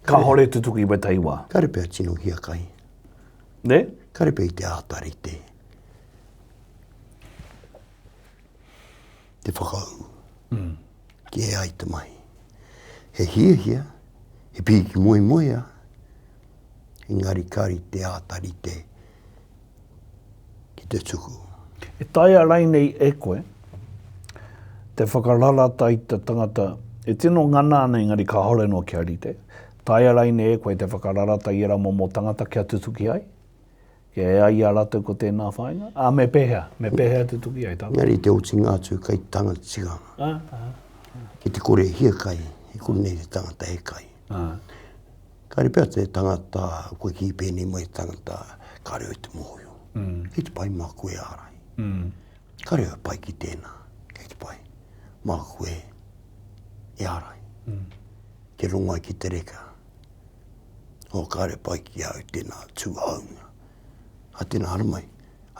kāhore tutuki wētahi wā. Kāre pea tino hiakai. Ne? Kāre pea i te āta rite. Te whakaū. Mm. Ki e ai te mahi. He hiahia, he pīki moemoeā, engari kāre i te āta rite ki te tuku. E taea rainei e koe te whakararata i te tangata e tino ngana ana engari kāore noa kia rite, taea rainei e koe te whakararata i ērā momo tangata kia tutuki ai? Kia ea i a rātou ko tēnā whāinga? Ā, me pēhea? Me pēhea tutuki ai tātou? Engari te otinga atu kei te tangata tikanga. Ā, ā. Ki te kore hiakai, e kore nei te tangata e kai. Ā. Kāre pea te tangata, kua kī pēnei mai te tangata, kāre au te mōhio. Mm. Kei te pai mā koe ārai. Mm. Kāre au pai ki tēnā. Kei te pai mā koe e ārai. Mm. Te rongo ai ki te reka. O, kāre pai ki a au tēnā tūāunga. A tēnā haramai,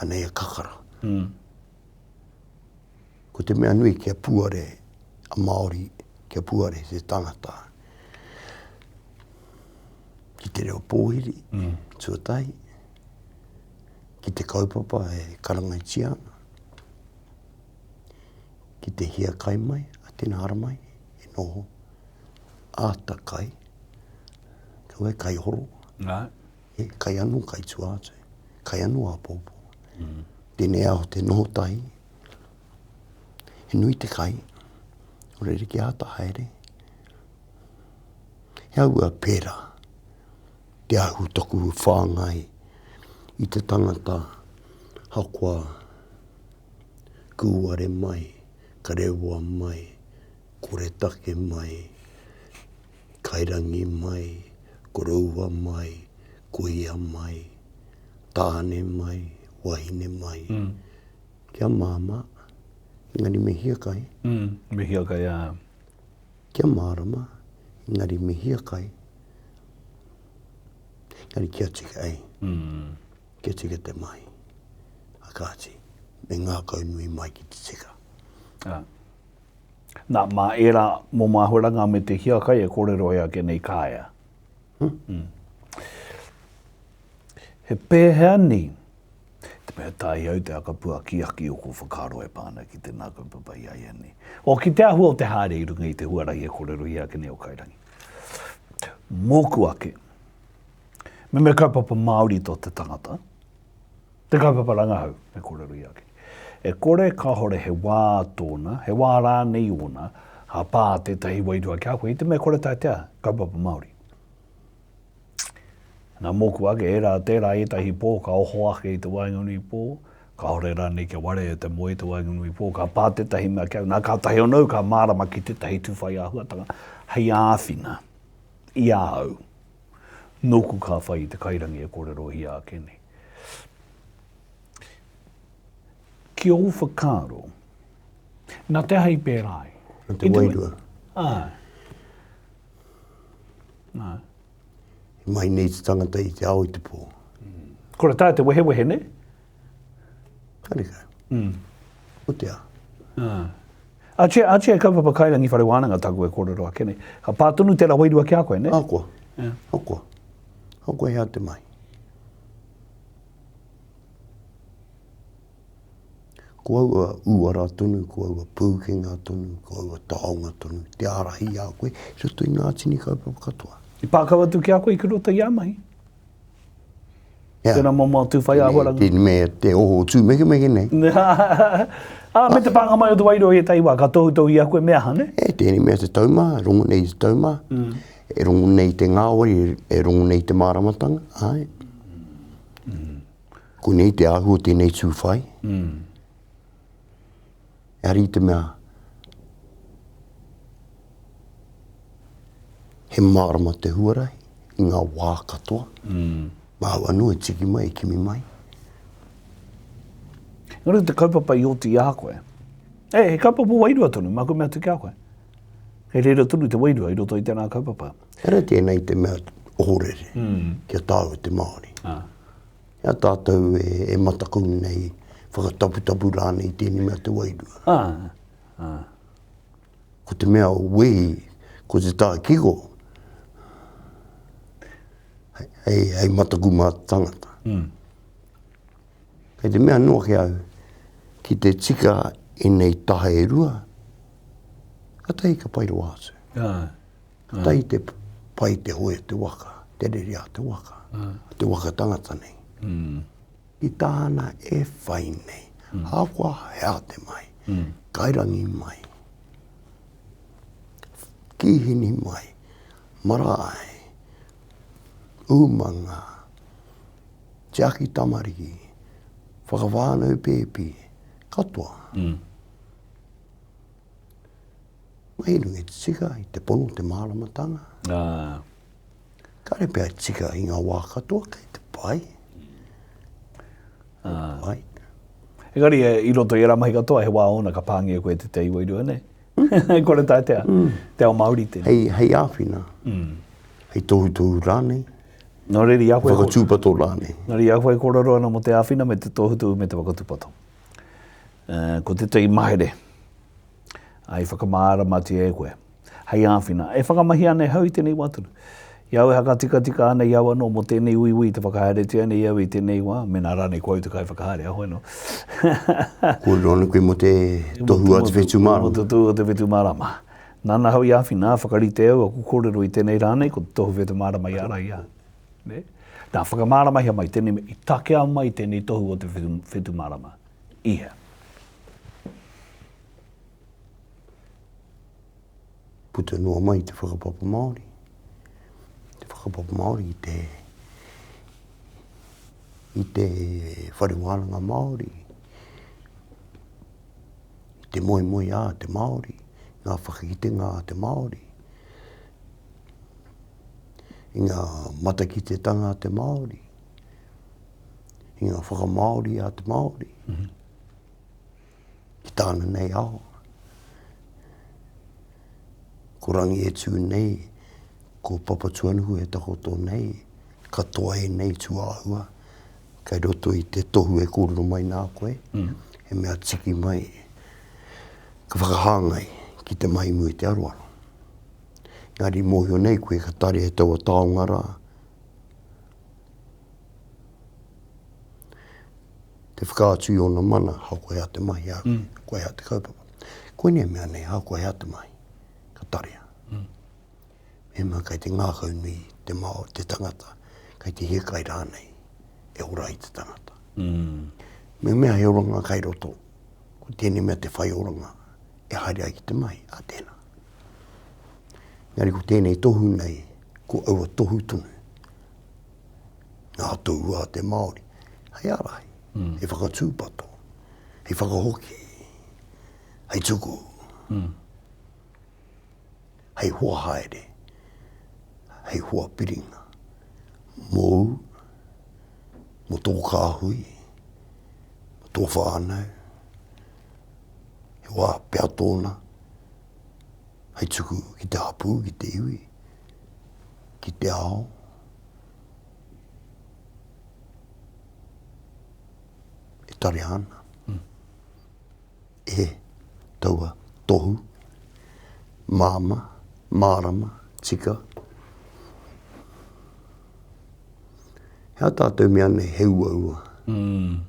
anei a kakara. Mm. Ko te mea nui kia puare a Māori, kia puare te tangata ki te reo pōhiri, mm. tuatahi, ki te kaupapa e karangaitia ana, ki te hiakai mai, a tēnā haramai, e noho, āta kai, kaua e kai horo, Nā. e, kai anō, kai tua atu, kai anō āpōpō. Mm. Tēnei ao te noho tahi, he nui te kai, o reira ki āta haere. He aua pērā te ahu taku whāngai i te tangata hakoa kūare mai, karewa mai, koretake mai, kairangi mai, koroua mai, kuia mai, tāne mai, wahine mai. Mm. Kia māmā, engari me hiakai. Mm, me hiakai, ā. Kia mārama, engari me hiakai. Engari kia tika, ei. Mm. Kia tika te mahi. A kāti, me ngākau nui mai ki te tika. Ā. Nā, mā ērā momo āhuaranga me te hiakai e kōrero ai ake nei kāea. Hmm? Mm. He pēhea ni Te mea tae au te akapua akiaki o ko whakaaro e pā ana ki tēnā kaupapa i a ia nei. O, ki te āhua o te haere i runga i te huarahi e kōrerohia ake nei o Kairangi. Mōku ake, me me kaupapa Māori tō te tangata, te kaupapa rangahau e kōrerohia ake nei. E kore kāore he wā tōna, he wā rānei ōna, ka pā tētahi wairua ki a koe, i te mea kore tae te aha, kaupapa Māori. Nā mōku ake, ērā, tērā ētahi pō ka oho ake i te waenganui pō, kāore rānei kia warea te moe i te waenganui pō, ka pā tētahi mea ki au, nā kātahi anō ka mārama ki tētahi tūwhai āhuatanga hei āwhina i a au. Nōku ka whai i te kairangi e kōrerohia ake nei. Ki ōu whakaaro, nā te aha i pērā ai? Nā te wairua. Āe. Nā. I mahi nei te tangata i te ao i te pō. Kore taea te wehewehe, ne? Karekau. Mm. Ko te aha. Ah. Ache, ache kaupapa kairangi whare wānanga taku e kōrero ake nei. Ka pā tonu tērā wairua ki a koe, ne? Akoa. Yeah. Akoa. Akoa hea te mahi. Ko aua uara tonu, ko aua pūkenga tonu, ko aua taonga tonu te ārahi i a koe i roto i ngā tini kaupapa katoa. I pā kau atu ki a koe ki roto i a mahi? Yeah. Tēnā momo atu whai āhuaranga. Tēnei mea te oho tūmekemeke nei. Ā, me te pānga mai o te wairua i ētahi wā, ka tohutohu i a koe me aha, ne? E, tēnei mea te taumā, rongo nei te taumā, mm. e rongo nei te ngāwari, e rongo nei te māramatanga, āe. Mm. Konei te āhua o tēnei tū whai. Mm. Ehara i te mea he mārama te huarahi i ngā wā katoa. Mm. Māu anō e tiki mai, e kimi mai. Engari te kaupapa i oti i a koe. E, he kaupapa wairua tonu, māku mea atu ki a koe. Kei reira tonu te wairua i roto i tēnā kaupapa. Ehara tēnei te mea ohorere mm. ki a tāua te Māori. Ah. I a tātou e, e mataku nei. whakataputapu rānei i tēnei mea te wairua. Ā, ā. Ko te mea wehi, ko te tā kiko, hei, hei mataku mā te tangata. Mm. Kei te mea noa ki au, ki te tika ēnei taha e rua, katahi ka pai rawa atu. Ā. Katahi te pai te hoe te waka, te rere a te waka, te waka tangata nei. Mm. I tāna e whai nei, mm. ahakoa he ate mai, mm. kairangi mai, kīhini mai, marae, umanga, tiaki tamariki, whakawhānau pēpi, katoa. Mm. Mai runga i te tika, i te pono, te māramatanga. Ā. Kāre pea e tika i ngā wā katoa, kei te pai. Ā. Pai. Engari, i roto i ērā mahi katoa, he wā ōna ka pāngia koe te te wairua, nē? Mm. Kore tae tea, mm. te ao Māori tēnei. Hei, hei āwhina, mm. hei tohutohu rānei, Nō reira, i a koe... Whakatūpato rānei. Nō reira, i a koe kōrero ana mō te āwhina me te tohutohu me te whakatūpato. Uh, ko tētahi mahere, Ā, i whakamāramatia e koe, hei āwhina. E whakamahia ana e hau i tēnei wā tonu. I au e hakatikatika ana i au anō mō tēnei uiui te whakahaeretia nei au i tēnei wā, mēnā rānei ko au te kaiwhakahaere, ahoi anō. Kōrero ana koe mō te tohu a te whetū mārama. Mō te tohu a te whetū mārama. Nāna ahau i āwhina, whakarite au aku kōrero i tēnei rā nei, ko te tohu whetū mārama i ārahi au. Nē? Nā, whakamāramahia mai tēnei, i takea mai tēnei tohu o te whetū mārama i hea? Puta noa mai te whakapapa Māori. Te whakapapa Māori i te, i te whare wānanga Māori, i te moemoeā a te Māori, ngā whakakitenga a te Māori, i ngā matakitetanga a te Māori, i ngā whakamāori a te Māori. Mm -hmm. Ki tāna nei ao. Ko Rangi e tū nei, ko Papatuanuku e takoto nei, katoa ēnei tūāhua, kei roto i te tohu e kōrero mai nā koe, mm. he mea tiki mai, ka whakahāngai ki te mahi mua i te aroaro. Engari mōhio nei koe ka tarea e taua taonga rā, te whakaatu i ōna mana, hao koe hea te mahi, hao mm. koe hea te kaupapa. Koinei mea nei, hao koe hea te mahi, ka tarea. Mm. Mehemea kei te ngākau nui te mao, te tangata, kei te hiakai rānei, e ora ai te tangata. Mm. Mehemea he oranga kai roto, ko tēnei mea te whai oranga, e haere ai ki te mahi, a tēnā. Engari ko tēnei tohu nei, ko aua tohu tonu. Ngā tohu a te Māori, hei ārahi, mm. hei whakatūpato, hei whakahoki, hei tuku, mm. hei hoa haere, hei hoa piringa, mōu, mō tō kāhui, mō tō whānau, he wā pea tōna, hei tuku ki te hapū, ki te iwi, ki te ao. E tarea ana mm. e taua tohu, māma, mārama, tika. He aha tātou mea nei he uaua? Mm.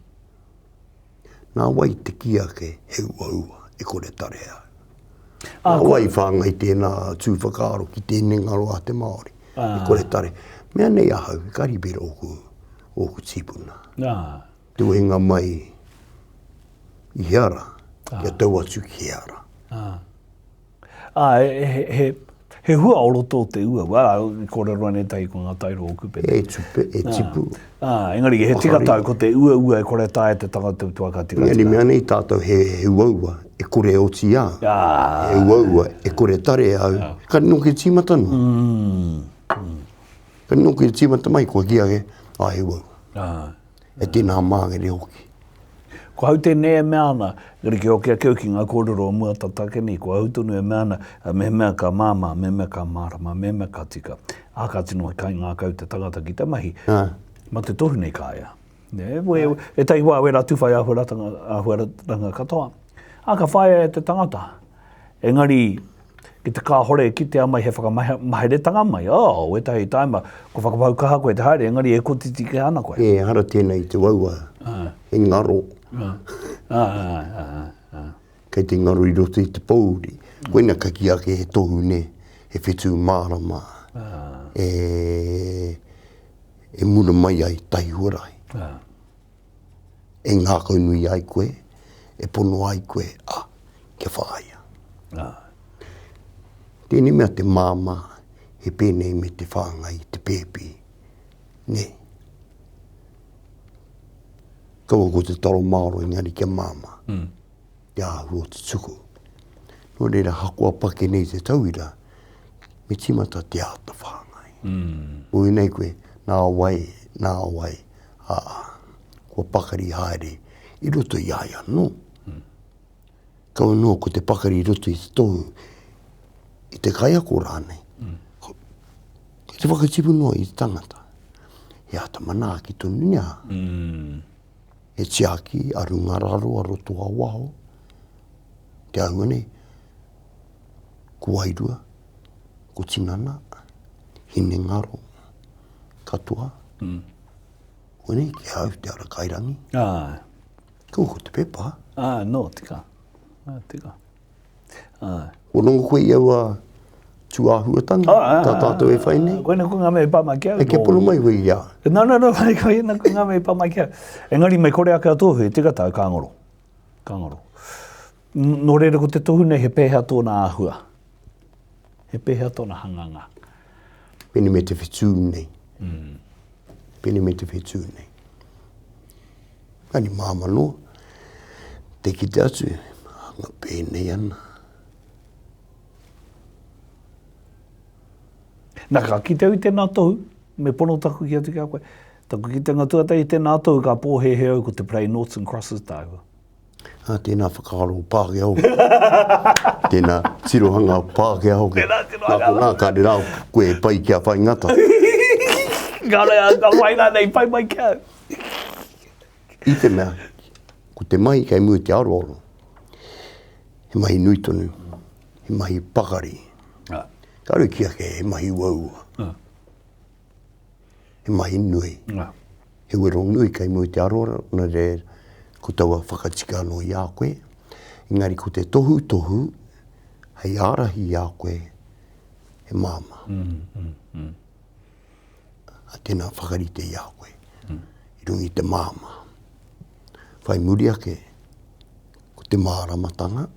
Nā wai te kī ake he uaua e kore tarea? Nā wai i whāngai tēnā tū whakaaro ki tēnei ngaro a te Māori e kore tare. Mea nei ahau, ka ribera ōku, ōku tīpuna. Te wehenga mai i hea rā, kia tau atu ki hea rā. Ā, he, he, he hua o roto o te uaua, ā, i kōrero ana ētahi ko ngā tairo o Kupe. E tupe, e tipu. Ā, engari, he tika tāu, ko te uaua e kore taea te tangata te waka tika. Engari mea nei tātou he, he uaua e kore e oti a. Ā. He uaua e kore tare au. Ka nō ke tīmata noa. Mm. Mm. Ka nō ke tīmata mai kua kī ake, ā, he uaua. Ā. E tēnā māngere hoki. Ko au tēnei e mea ana, engari kia hoki ake au ki ngā kōrero o mua tata ake nei, ko au tonu e mea ana, mehemea ka māmā, mehemea ka mārama, mehemea ka tika, ā, ka tino kaingākau te tangata ki te mahi, ma te tohu nei ka ea. Nē, we, ētahi wā wērā tūwhai āhuaratanga, āhuaratanga katoa. Ā, ka whāia e te tangata. Engari, ki te kāhore e kitea mai he whakamaheretanga mai, oh, wētahi taima, kua whakapau kaha koe te haere, engari e kotiti kē ana koe. Ehara tēnei i te waua, he ngaro. Kei te ngaro i roto i te pōuri. Koina ka kī ake he tohu nē, he whetū mārama e, e mura mai ai tahi huarahi. E ngākaunui ai koe, e pono ai koe, a, kia whāia. Tēnei mea te māmā, he pēnei me te whāngai i te pēpi, nē. Kaua ko te taro māro engari kia māmā. Mm. Te āhua o te tuku. Nō reira, hakoa pake nei te tauira, me tīmata te āta whāngai. Mm. Ui nei koe, nā wai, nā wai, ā, kua pakari haere i roto i a ia anō. Mm. Kaua noa ko te pakari i roto i te tohu, i te kaiako rānei. Mm. Ko, ko te whakatipu noa i te tangata. He āta manaaki tonu nā. Mm. He tiaki a runga raro, a roto a waho. Te āhua nei, ko wairua, ko tinana, hinengaro, katoa. Mm. Koinei ki au te ara kairangi. Ah. Ko ko te pepa. Ah, no, tika. Ah, tika. Ah. Kua rongo koe i aua tūāhuatanga ah, ah, tā tātou e whai nei? Koina ko ngā mea i pā mai ki au. E kia pono mai koe i a. No, no, no, koina ko ngā mea i pā mai ki au. Engari me kore ake a tohu, e tika tāu, ka ngaro. Ka ngaro. Nō reira ko te tohu nei he pēhea tōna āhua? He pēhea tōna hanganga? Pēnei me te whetū nei. Mm. Pēnei me te whetū nei. Engari māmā noa, te kite atu, hanga pēnei ana. Na, ka kite au i tēnā tohu, me pono taku ki atu ki a koe. Taku kitenga tuatahi i tēnā tohu ka pōhēhē au ko te parade noughts and crosses tāua. Ā, tēnā whakaaro Pākehā hoki. Tēnā tirohanga Pākehā hoki. Tēnā tirohanga. Nā konā, kāre rā koe e pai ki a Whai Ngata. Kāre a wai rānei pai mai ki au. I te mea, ko te mahi kei mua i te aroaro, he mahi nui tonu, he mahi pakari. Kāre ki ake he mahi uaua. He mahi nui. He wero nui kei mua i te aroaro, nā reira, ko taua whakatika anō i a koe. Engari ko te tohutohu hei ārahi i a koe, he māmā. Mm, mm, mm. A tēnā whakarite i a koe, mm. i runga i te māmā. Whai muri ake, ko te māramatanga.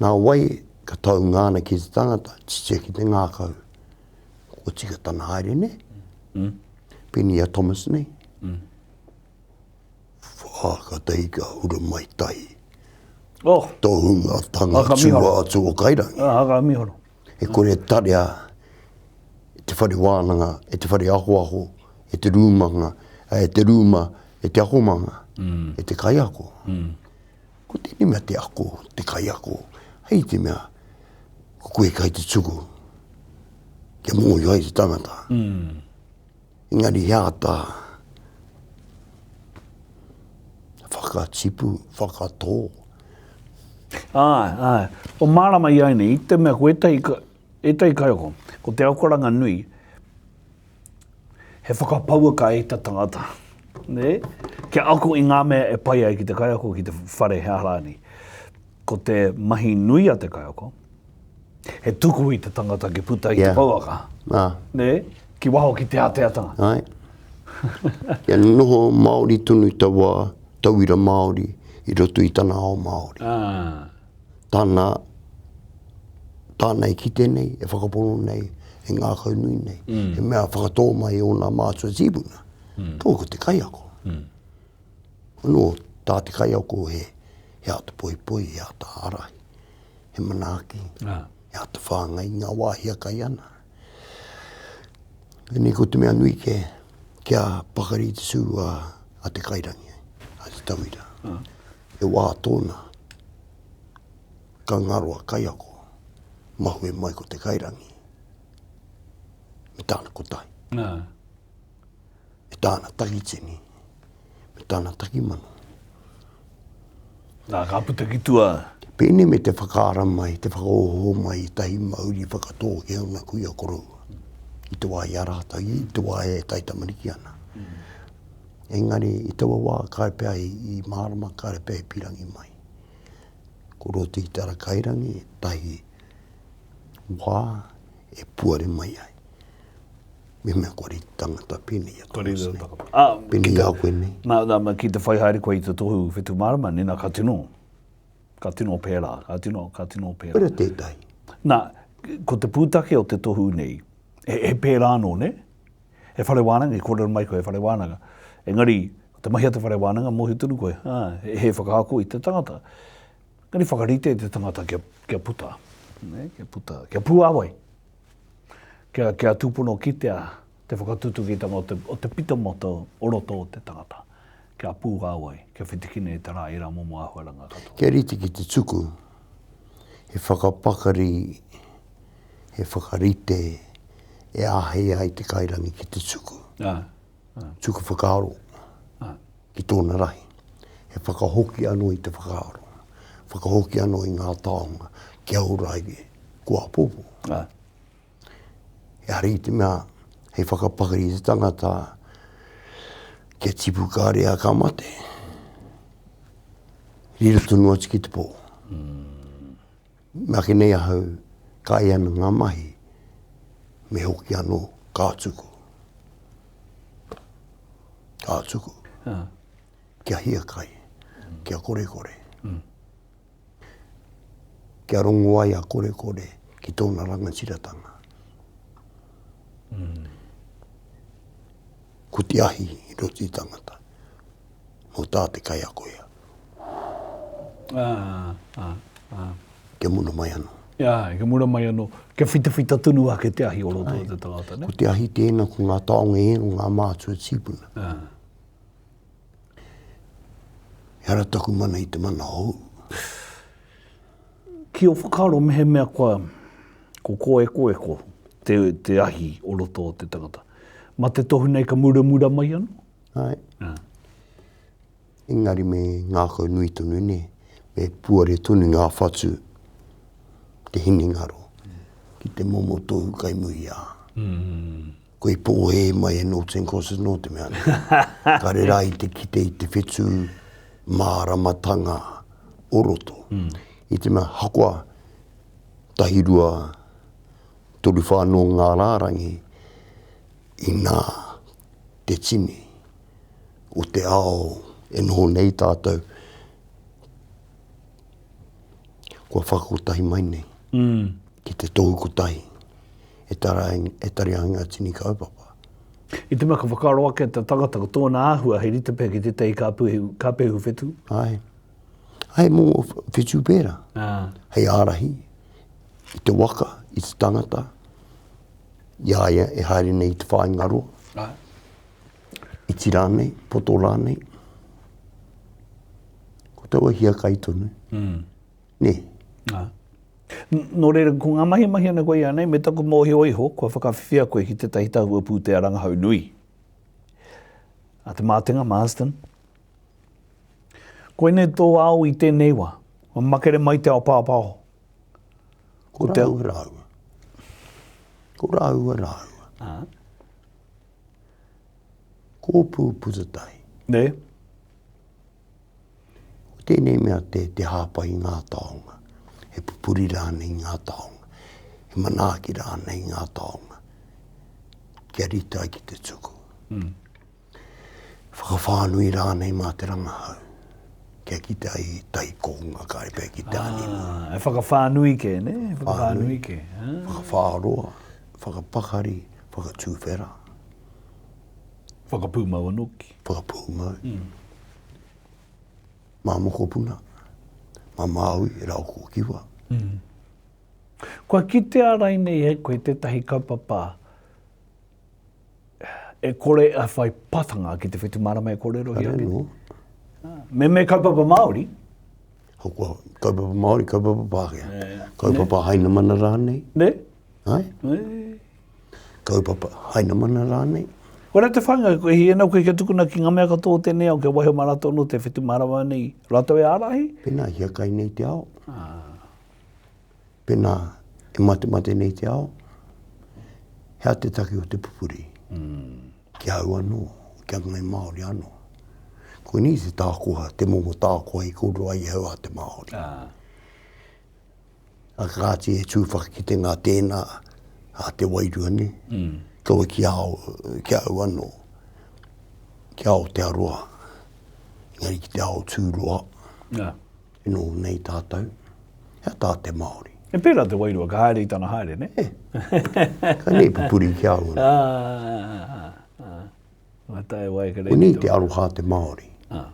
Nā wai ka taunga ana ki te tangata, titia ki te ngākau. Kua tika tana haere, ne? Mm. Pēnei a Thomas nei. Mm. Whākatahi ka hura mai tahi. Oh. Tohungatanga tua atu o Kairangi. Ah, ka mihoro. E kore tarea e te whare wānanga, e te whare akoako, e te rūmanga, e te rūma, e te akomanga, mm. e te kaiako. Mm. Ko tēnei mea te ako, te kaiako, hei te mea, ko koe kai te tuku, kia mōhio ai te tangata. Mm. Engari he āta whakatipu, whakatō. Āe, āe. O mārama i ai nei, i te mea ko ētahi, ētahi kaiako, ko te akoranga nui, he whakapauaka i te tangata. Nē? Kia ako i ngā mea e pai ai ki te kaiako, ki te whare he aha rānei. Ko te mahi nui a te kaiako, he tuku i te tangata ki puta i te pouaka. Yeah. Nē? Ki waho ki te āteatanga. Āe. Kia noho Māori tonu taua tauira Māori i roto i tana ao Māori. Ah. Tana, tāna e kite nei, e whakapono nei, e ngākaunui nei. Mm. He mea whakatō mai i ōna mātua tīpuna. Mm. Tō ko te kaiako. Mm. Anō, tā te kaiako he, he āta poipoi, he āta ārahi, he manaaki, ah. he āta whāngai i ngā wāhi a kai ana. Engari ko te mea nui kē, kia pakari te tū a, a te kairangi, a te tauira. Ah. He wā tōna, ka ngaro a kaiako, mahue mai ko te kairangi, me tāna kotahi. Ah. Me tāna takitini, me tāna takimano. Nā, ka puta ki tua. Pēnei me te whakaara mai, te whakaoho mai i tahi mauri whakatōkia o ngā kuia koroua. I te wā i a rātou, i te wā e taitamariki ana. Engari, i taua wā, kāre pea i, i mārama, kāre pea i pīrangi mai. Ko roto i te ara kairangi, tahi wā e puare mai ai. Mehemea kua rite tangata pēnei i a Thomas nei. Ah, pēnei i a koe nei. Nā, nā, ki te whai haere koe i te tohu whetū mārama, nēnā ka tino, ka tino pērā, ka tino, ka tino pērā. Koira tētahi. Nā, ko te pūtake o te tohu nei, he, he pērā anō, nē? He whare wānanga, i kōrero mai koe, he whare wānanga. Engari, ko te mahi a te whare wānanga, mōhio tonu koe, ā, he, he whakaako i te tangata. Engari whakarite i te tangata kia, kia puta, nē, kia puta, kia puāwai. Kia, kia tūpono kitea te whakatutukitanga o te, o te pitomata o roto o te tangata, kia pūāwai, kia whitikina i te rā ērā momo āhuaranga katoa. Kia rite ki te tuku, he whakapakari, he whakarite e āhei ai te kairangi ki te tuku. Ā, ā. Tuku whakaaro ā. ki tōna rahi. He whakahoki anō i te whakaaro, whakahoki anō i ngā taonga kia ora ai ko āpōpō. Ā. Ehara i te mea hei whakapakari i te tangata kia tipu kāre a ka mate. Riro tonu atu ki te pō. Mm. Me ake nei ahau, ka e ana ngā mahi, me hoki anō, ka tuku. Ka tuku. Ah. Kia hiakai, kia korekore. Mm. Kia rongo ai a korekore ki tōna rangatiratanga. Mm. Ko te ahi i roto i tangata, mō tā te kaiako ia. Ah, ah, ah. Kia mura mai anō. Jā, kia mura mai anō. Kia whitawhita tonu ake te ahi o roto o te tangata, ne? Ko te ahi tēnā, ko ngā taonga ēnā, ko ngā mātua tīpuna. Ah. Ehara taku mana i te mana hou. Ki ō whakaaro mehemea kua ko kōekoeko te, te ahi o roto o te tangata, ma te tohu nei ka muramura mai anō? Āe. Ah. Engari me ngākau nui tonu nē, me puare tonu ngā whatu, te hinengaro, ki te momo tohu kai muri ā. Mm. Ko i pōhē mai e Norton Crosses nō te mea nei. Kare rā i te kite i te whetū māramatanga o roto. Mm. I te mea hakoa tahirua toruwhā nō ngā rārangi inā te tini o te ao e noho nei tātou kua whakakotahi mai nei mm. ki te tohu kotahi e tara, e tari ai ngā tini kaupapa. I te mea ka whakaaro ake te tangata ko tōna āhua hei rite pea ki tētahi kāpehu, kāpehu whetū. Ai. Ai mō whetū pērā. Ah. Hei ārahi i te waka, i te tangata, i a ia e haere nei i te whāinga roa. Ai. Iti rānei, poto rānei. Ko taua hiakai tonu. Mm. Nē. Ā. Nō reira, ko ngā mahi e mahi ana koe ianei, me taku mōhio iho, kua whakawhiwhia koe ki tētahi tahua pūtea rangahau nui. A Te Mātenga, Marsden. Koinei tō ao i tēnei wā. Kua makere mai te ao pāpāho. Ko rāua rāua. Ko rāua rāua. Ā. Kōpū puta tahi. Nē. Ko tēnei mea te, te hāpai i ngā taonga, he pupuri rānei i ngā taonga, he manaaki rānei i ngā taonga, kia rite ai ki te tuku. Mm. Whakawhānui rānei mā te rangahau, kia kite ai i tahi kounga kāre pea ki te ah, animo. E whakawhānui kē, ne? E whakawhānui kē. Ah. Whakawhāroa, whakapakari, whakatūwhera. Whakapūmau anō ki. Whakapūmau. Mm. Mā mokopuna, mā Māui, rāua ko Kiwa. Mm. Kua kitea rainei e koe tētahi kaupapa e kore e whai patanga ki te whetumārama e kōrerohia ake? No. Me me kaupapa Māori? Kua kaupapa Māori, kaupapa Pākehā. Yeah. Kaupapa ne. Hainamana rānei. Ne? Ai? Ne. Kaupapa Hainamana rānei. Koira te whāinga, e hia nei koe kia tukuna ki ngā mea katoa o tēnei ao, kia waiho mā rātou anō te whetumārama nei rātou e ārahi? Pēnā hiakai nei te ao. Pēnā e matemate nei te ao. He aha te take o te pupuri? Ki a au anō, ki a Ngai Māori anō. Koinei te tākoha, te momo tākoha i kōrero ai ahau a te Māori. A kāti e tū whakakitenga tēnā a te wairua nei, mm. kaua ki ao, ki au anō, ki Aotearoa, engari ki te ao tūroa, yeah. e noho nei tātou, hea tā te Māori. E pērā te wairua, ka haere i tana haere, ne? E, ka nei pupuri ki au. Ah, ah, ah. Koinei te aroha a te Māori. Ah.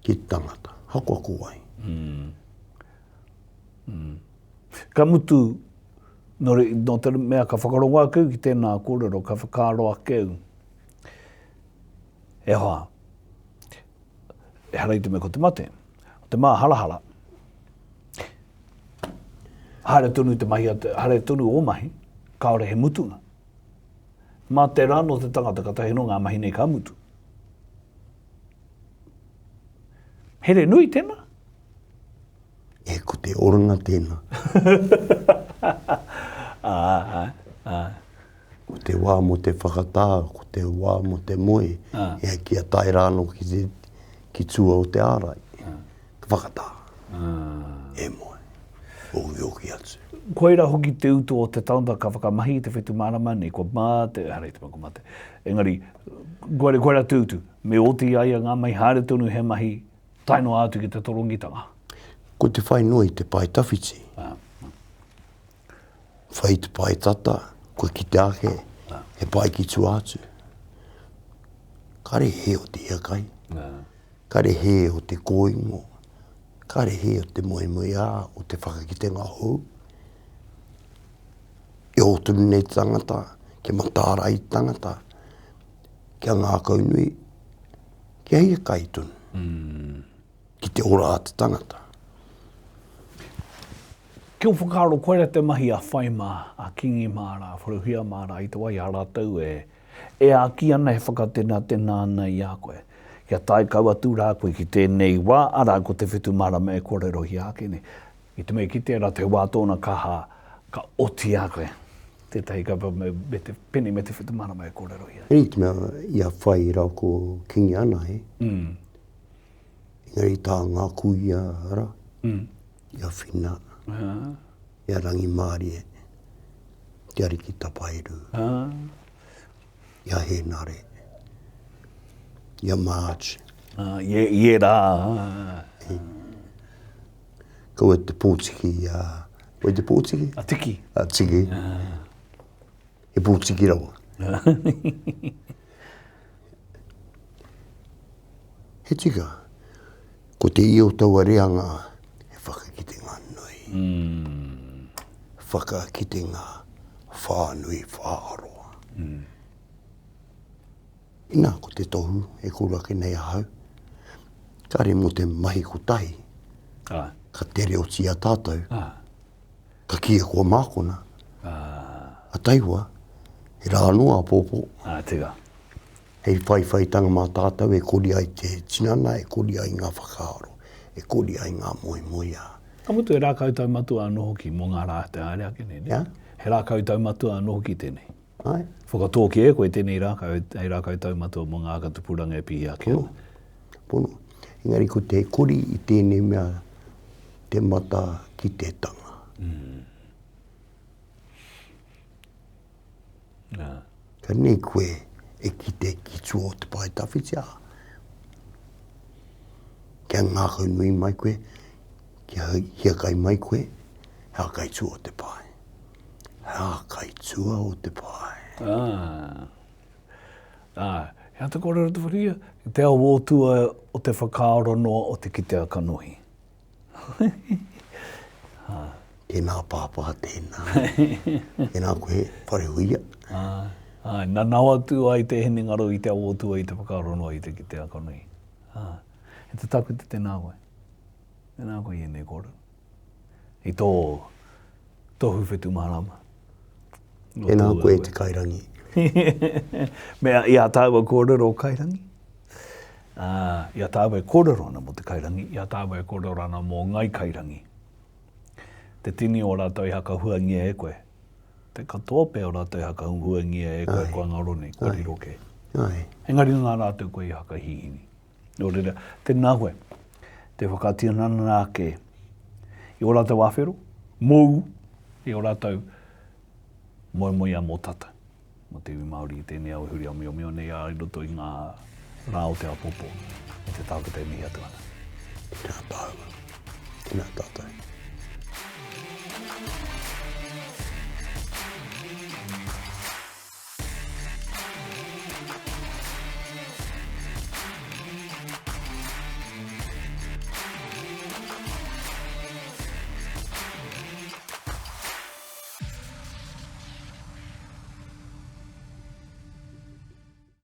Ki te tangata, hakoa ko wai. Mm. Mm. Ka mutu, nō, re, nō te mea ka whakarongo ake au ki tēnā kōrero, ka whakaaro ake au, e hoa, ehara i te mea ko te mate, ko te māharahara, haere tonu te mahi, haere tonu ō mahi, kāore he mutunga. Mā te rā nō te tangata katahi anō ngā mahi nei ka mutu. Here nui tēnā. E, ko te oranga tēnā. Ā, ā. Ko te wā mō te whakatā, ko te wā mō te moe, e kia tae rā anō ki, te, ki tua o te ārai. Ka whakatā. E moe. Okioki atu. Koira hoki te utu o te tangata ka whakamahi i te whetumārama nei, kua mate, ehara i te mea kua mate, engari, koira, koira te utu, me oti i a ia ngā mahi haere tonu he mahi tae noa atu ki te torongitanga. Ko te whai noa i te pae tawhiti, whai i te pae tata, kua kitea ake, he pae ki tua atu. Kare hē o te hiakai, kare hē o te kōingo, kare hē o te moemoeā, o te whakakitenga hou. E ō tonu nei te tangata, kia mataara ai te tangata, kia ngākaunui, kia hiakai tonu ki te ora a te tangata. Ki ō whakaaro, koira te mahi a Whai mā, a Kingi mā rā, a Wharehuia mā rā i te wā i a rātou e, e āki ana, e whakatenatena ana i a koe, kia tae kau atu rā koe ki tēnei wā, arā, ko te whetumārama e kōrerohia ake nei. I te mea i kitea rā te wā tōna kaha, ka oti a koe tētahi kaupapa me, me te pene me te whetumārama e kōrerohia. I te mea i a Whai rā ko Kingi Anahe, mm. engari tā ngā kuia ara, mm. i a Whina, uh. i a Rangimārie, te Ariki Tapairu, uh. i a Hēnare, i a March. Uh, i, i e rā. Uh. Kaua te pōtiki i a... Wai te pōtiki? A Tiki. A Tiki. He pōtiki rawa. He tika. Ko te ia o taua reanga, he whakakitenga nui. Mm. Whakakitenga whānui whāroa. Mm. Inā, ko te tohu e koro ake nei ahau, kāre mō te mahi kotahi, Āe. ka tere oti i a tātou, ka kīia kua mākona, a taihoa, he rā anō āpōpō. Āe, tika. Hei whaiwhaitanga mā tātou e kori ai te tinana, e kori ai ngā whakaaro, e kori ai ngā moemoeā. Ka mutu he rākau taumatua anō hoki mō ngā rā te haere ake nei, nē? Yeah. He rākau taumatua anō hoki tēnei. Āe. Whakatōkia e koe tēnei rākau hei rākau taumatua mō ngā whakatupuranga e pihi ake ana. Pono. Engari ko te kori i tēnei mea te mata kitetanga. Mm. Nā. Ka nei koe e kite ki tua o te pae tawhiti, ā, kia ngākau nui mai koe, kia hiakai mai koe, he ākai tua o te pae. He ākai tua o te pae. Ā. Ā, he aha te kōrero te wharia? Te ao o tua o te whakaaro noa o te kitea kanohi. Ā. Tēnā pāpā, tēnā. Tēnā koe, Wharehuia. Ā, āe, nanao atu ai te hinengaro i te ao o tua i te whakaaro noa i te kitea kanohi. Ā, e te taku te tēnā koe. Tēnā koe i ēnei kōrero. I tō tohu whetū mārama. Tēnā koe te kairangi. Me i a tāua kōrero kairangi, ā, i a tāua e kōrero ana mō te kairangi, i a tāua e kōrero ana mō ngai kairangi. Te tini o rātou i hakahuangia e koe. Te katoa pea o rātou i hakahuangia e koe kua ngaro nei, kua riro kē. Engari nā rātou koe i hakahihini. Nō reira, tēnā koe, te whakatinana ake i ō rātou āwhero, mōu, i ō rātou moemoeā mō tata, mō te iwi Māori i tēnei ao e huri āmiomio nei ā i roto i ngā rā o te āpōpō, e te tākuta e mihi atu ana. Tēnā tāua, tēnā tātou.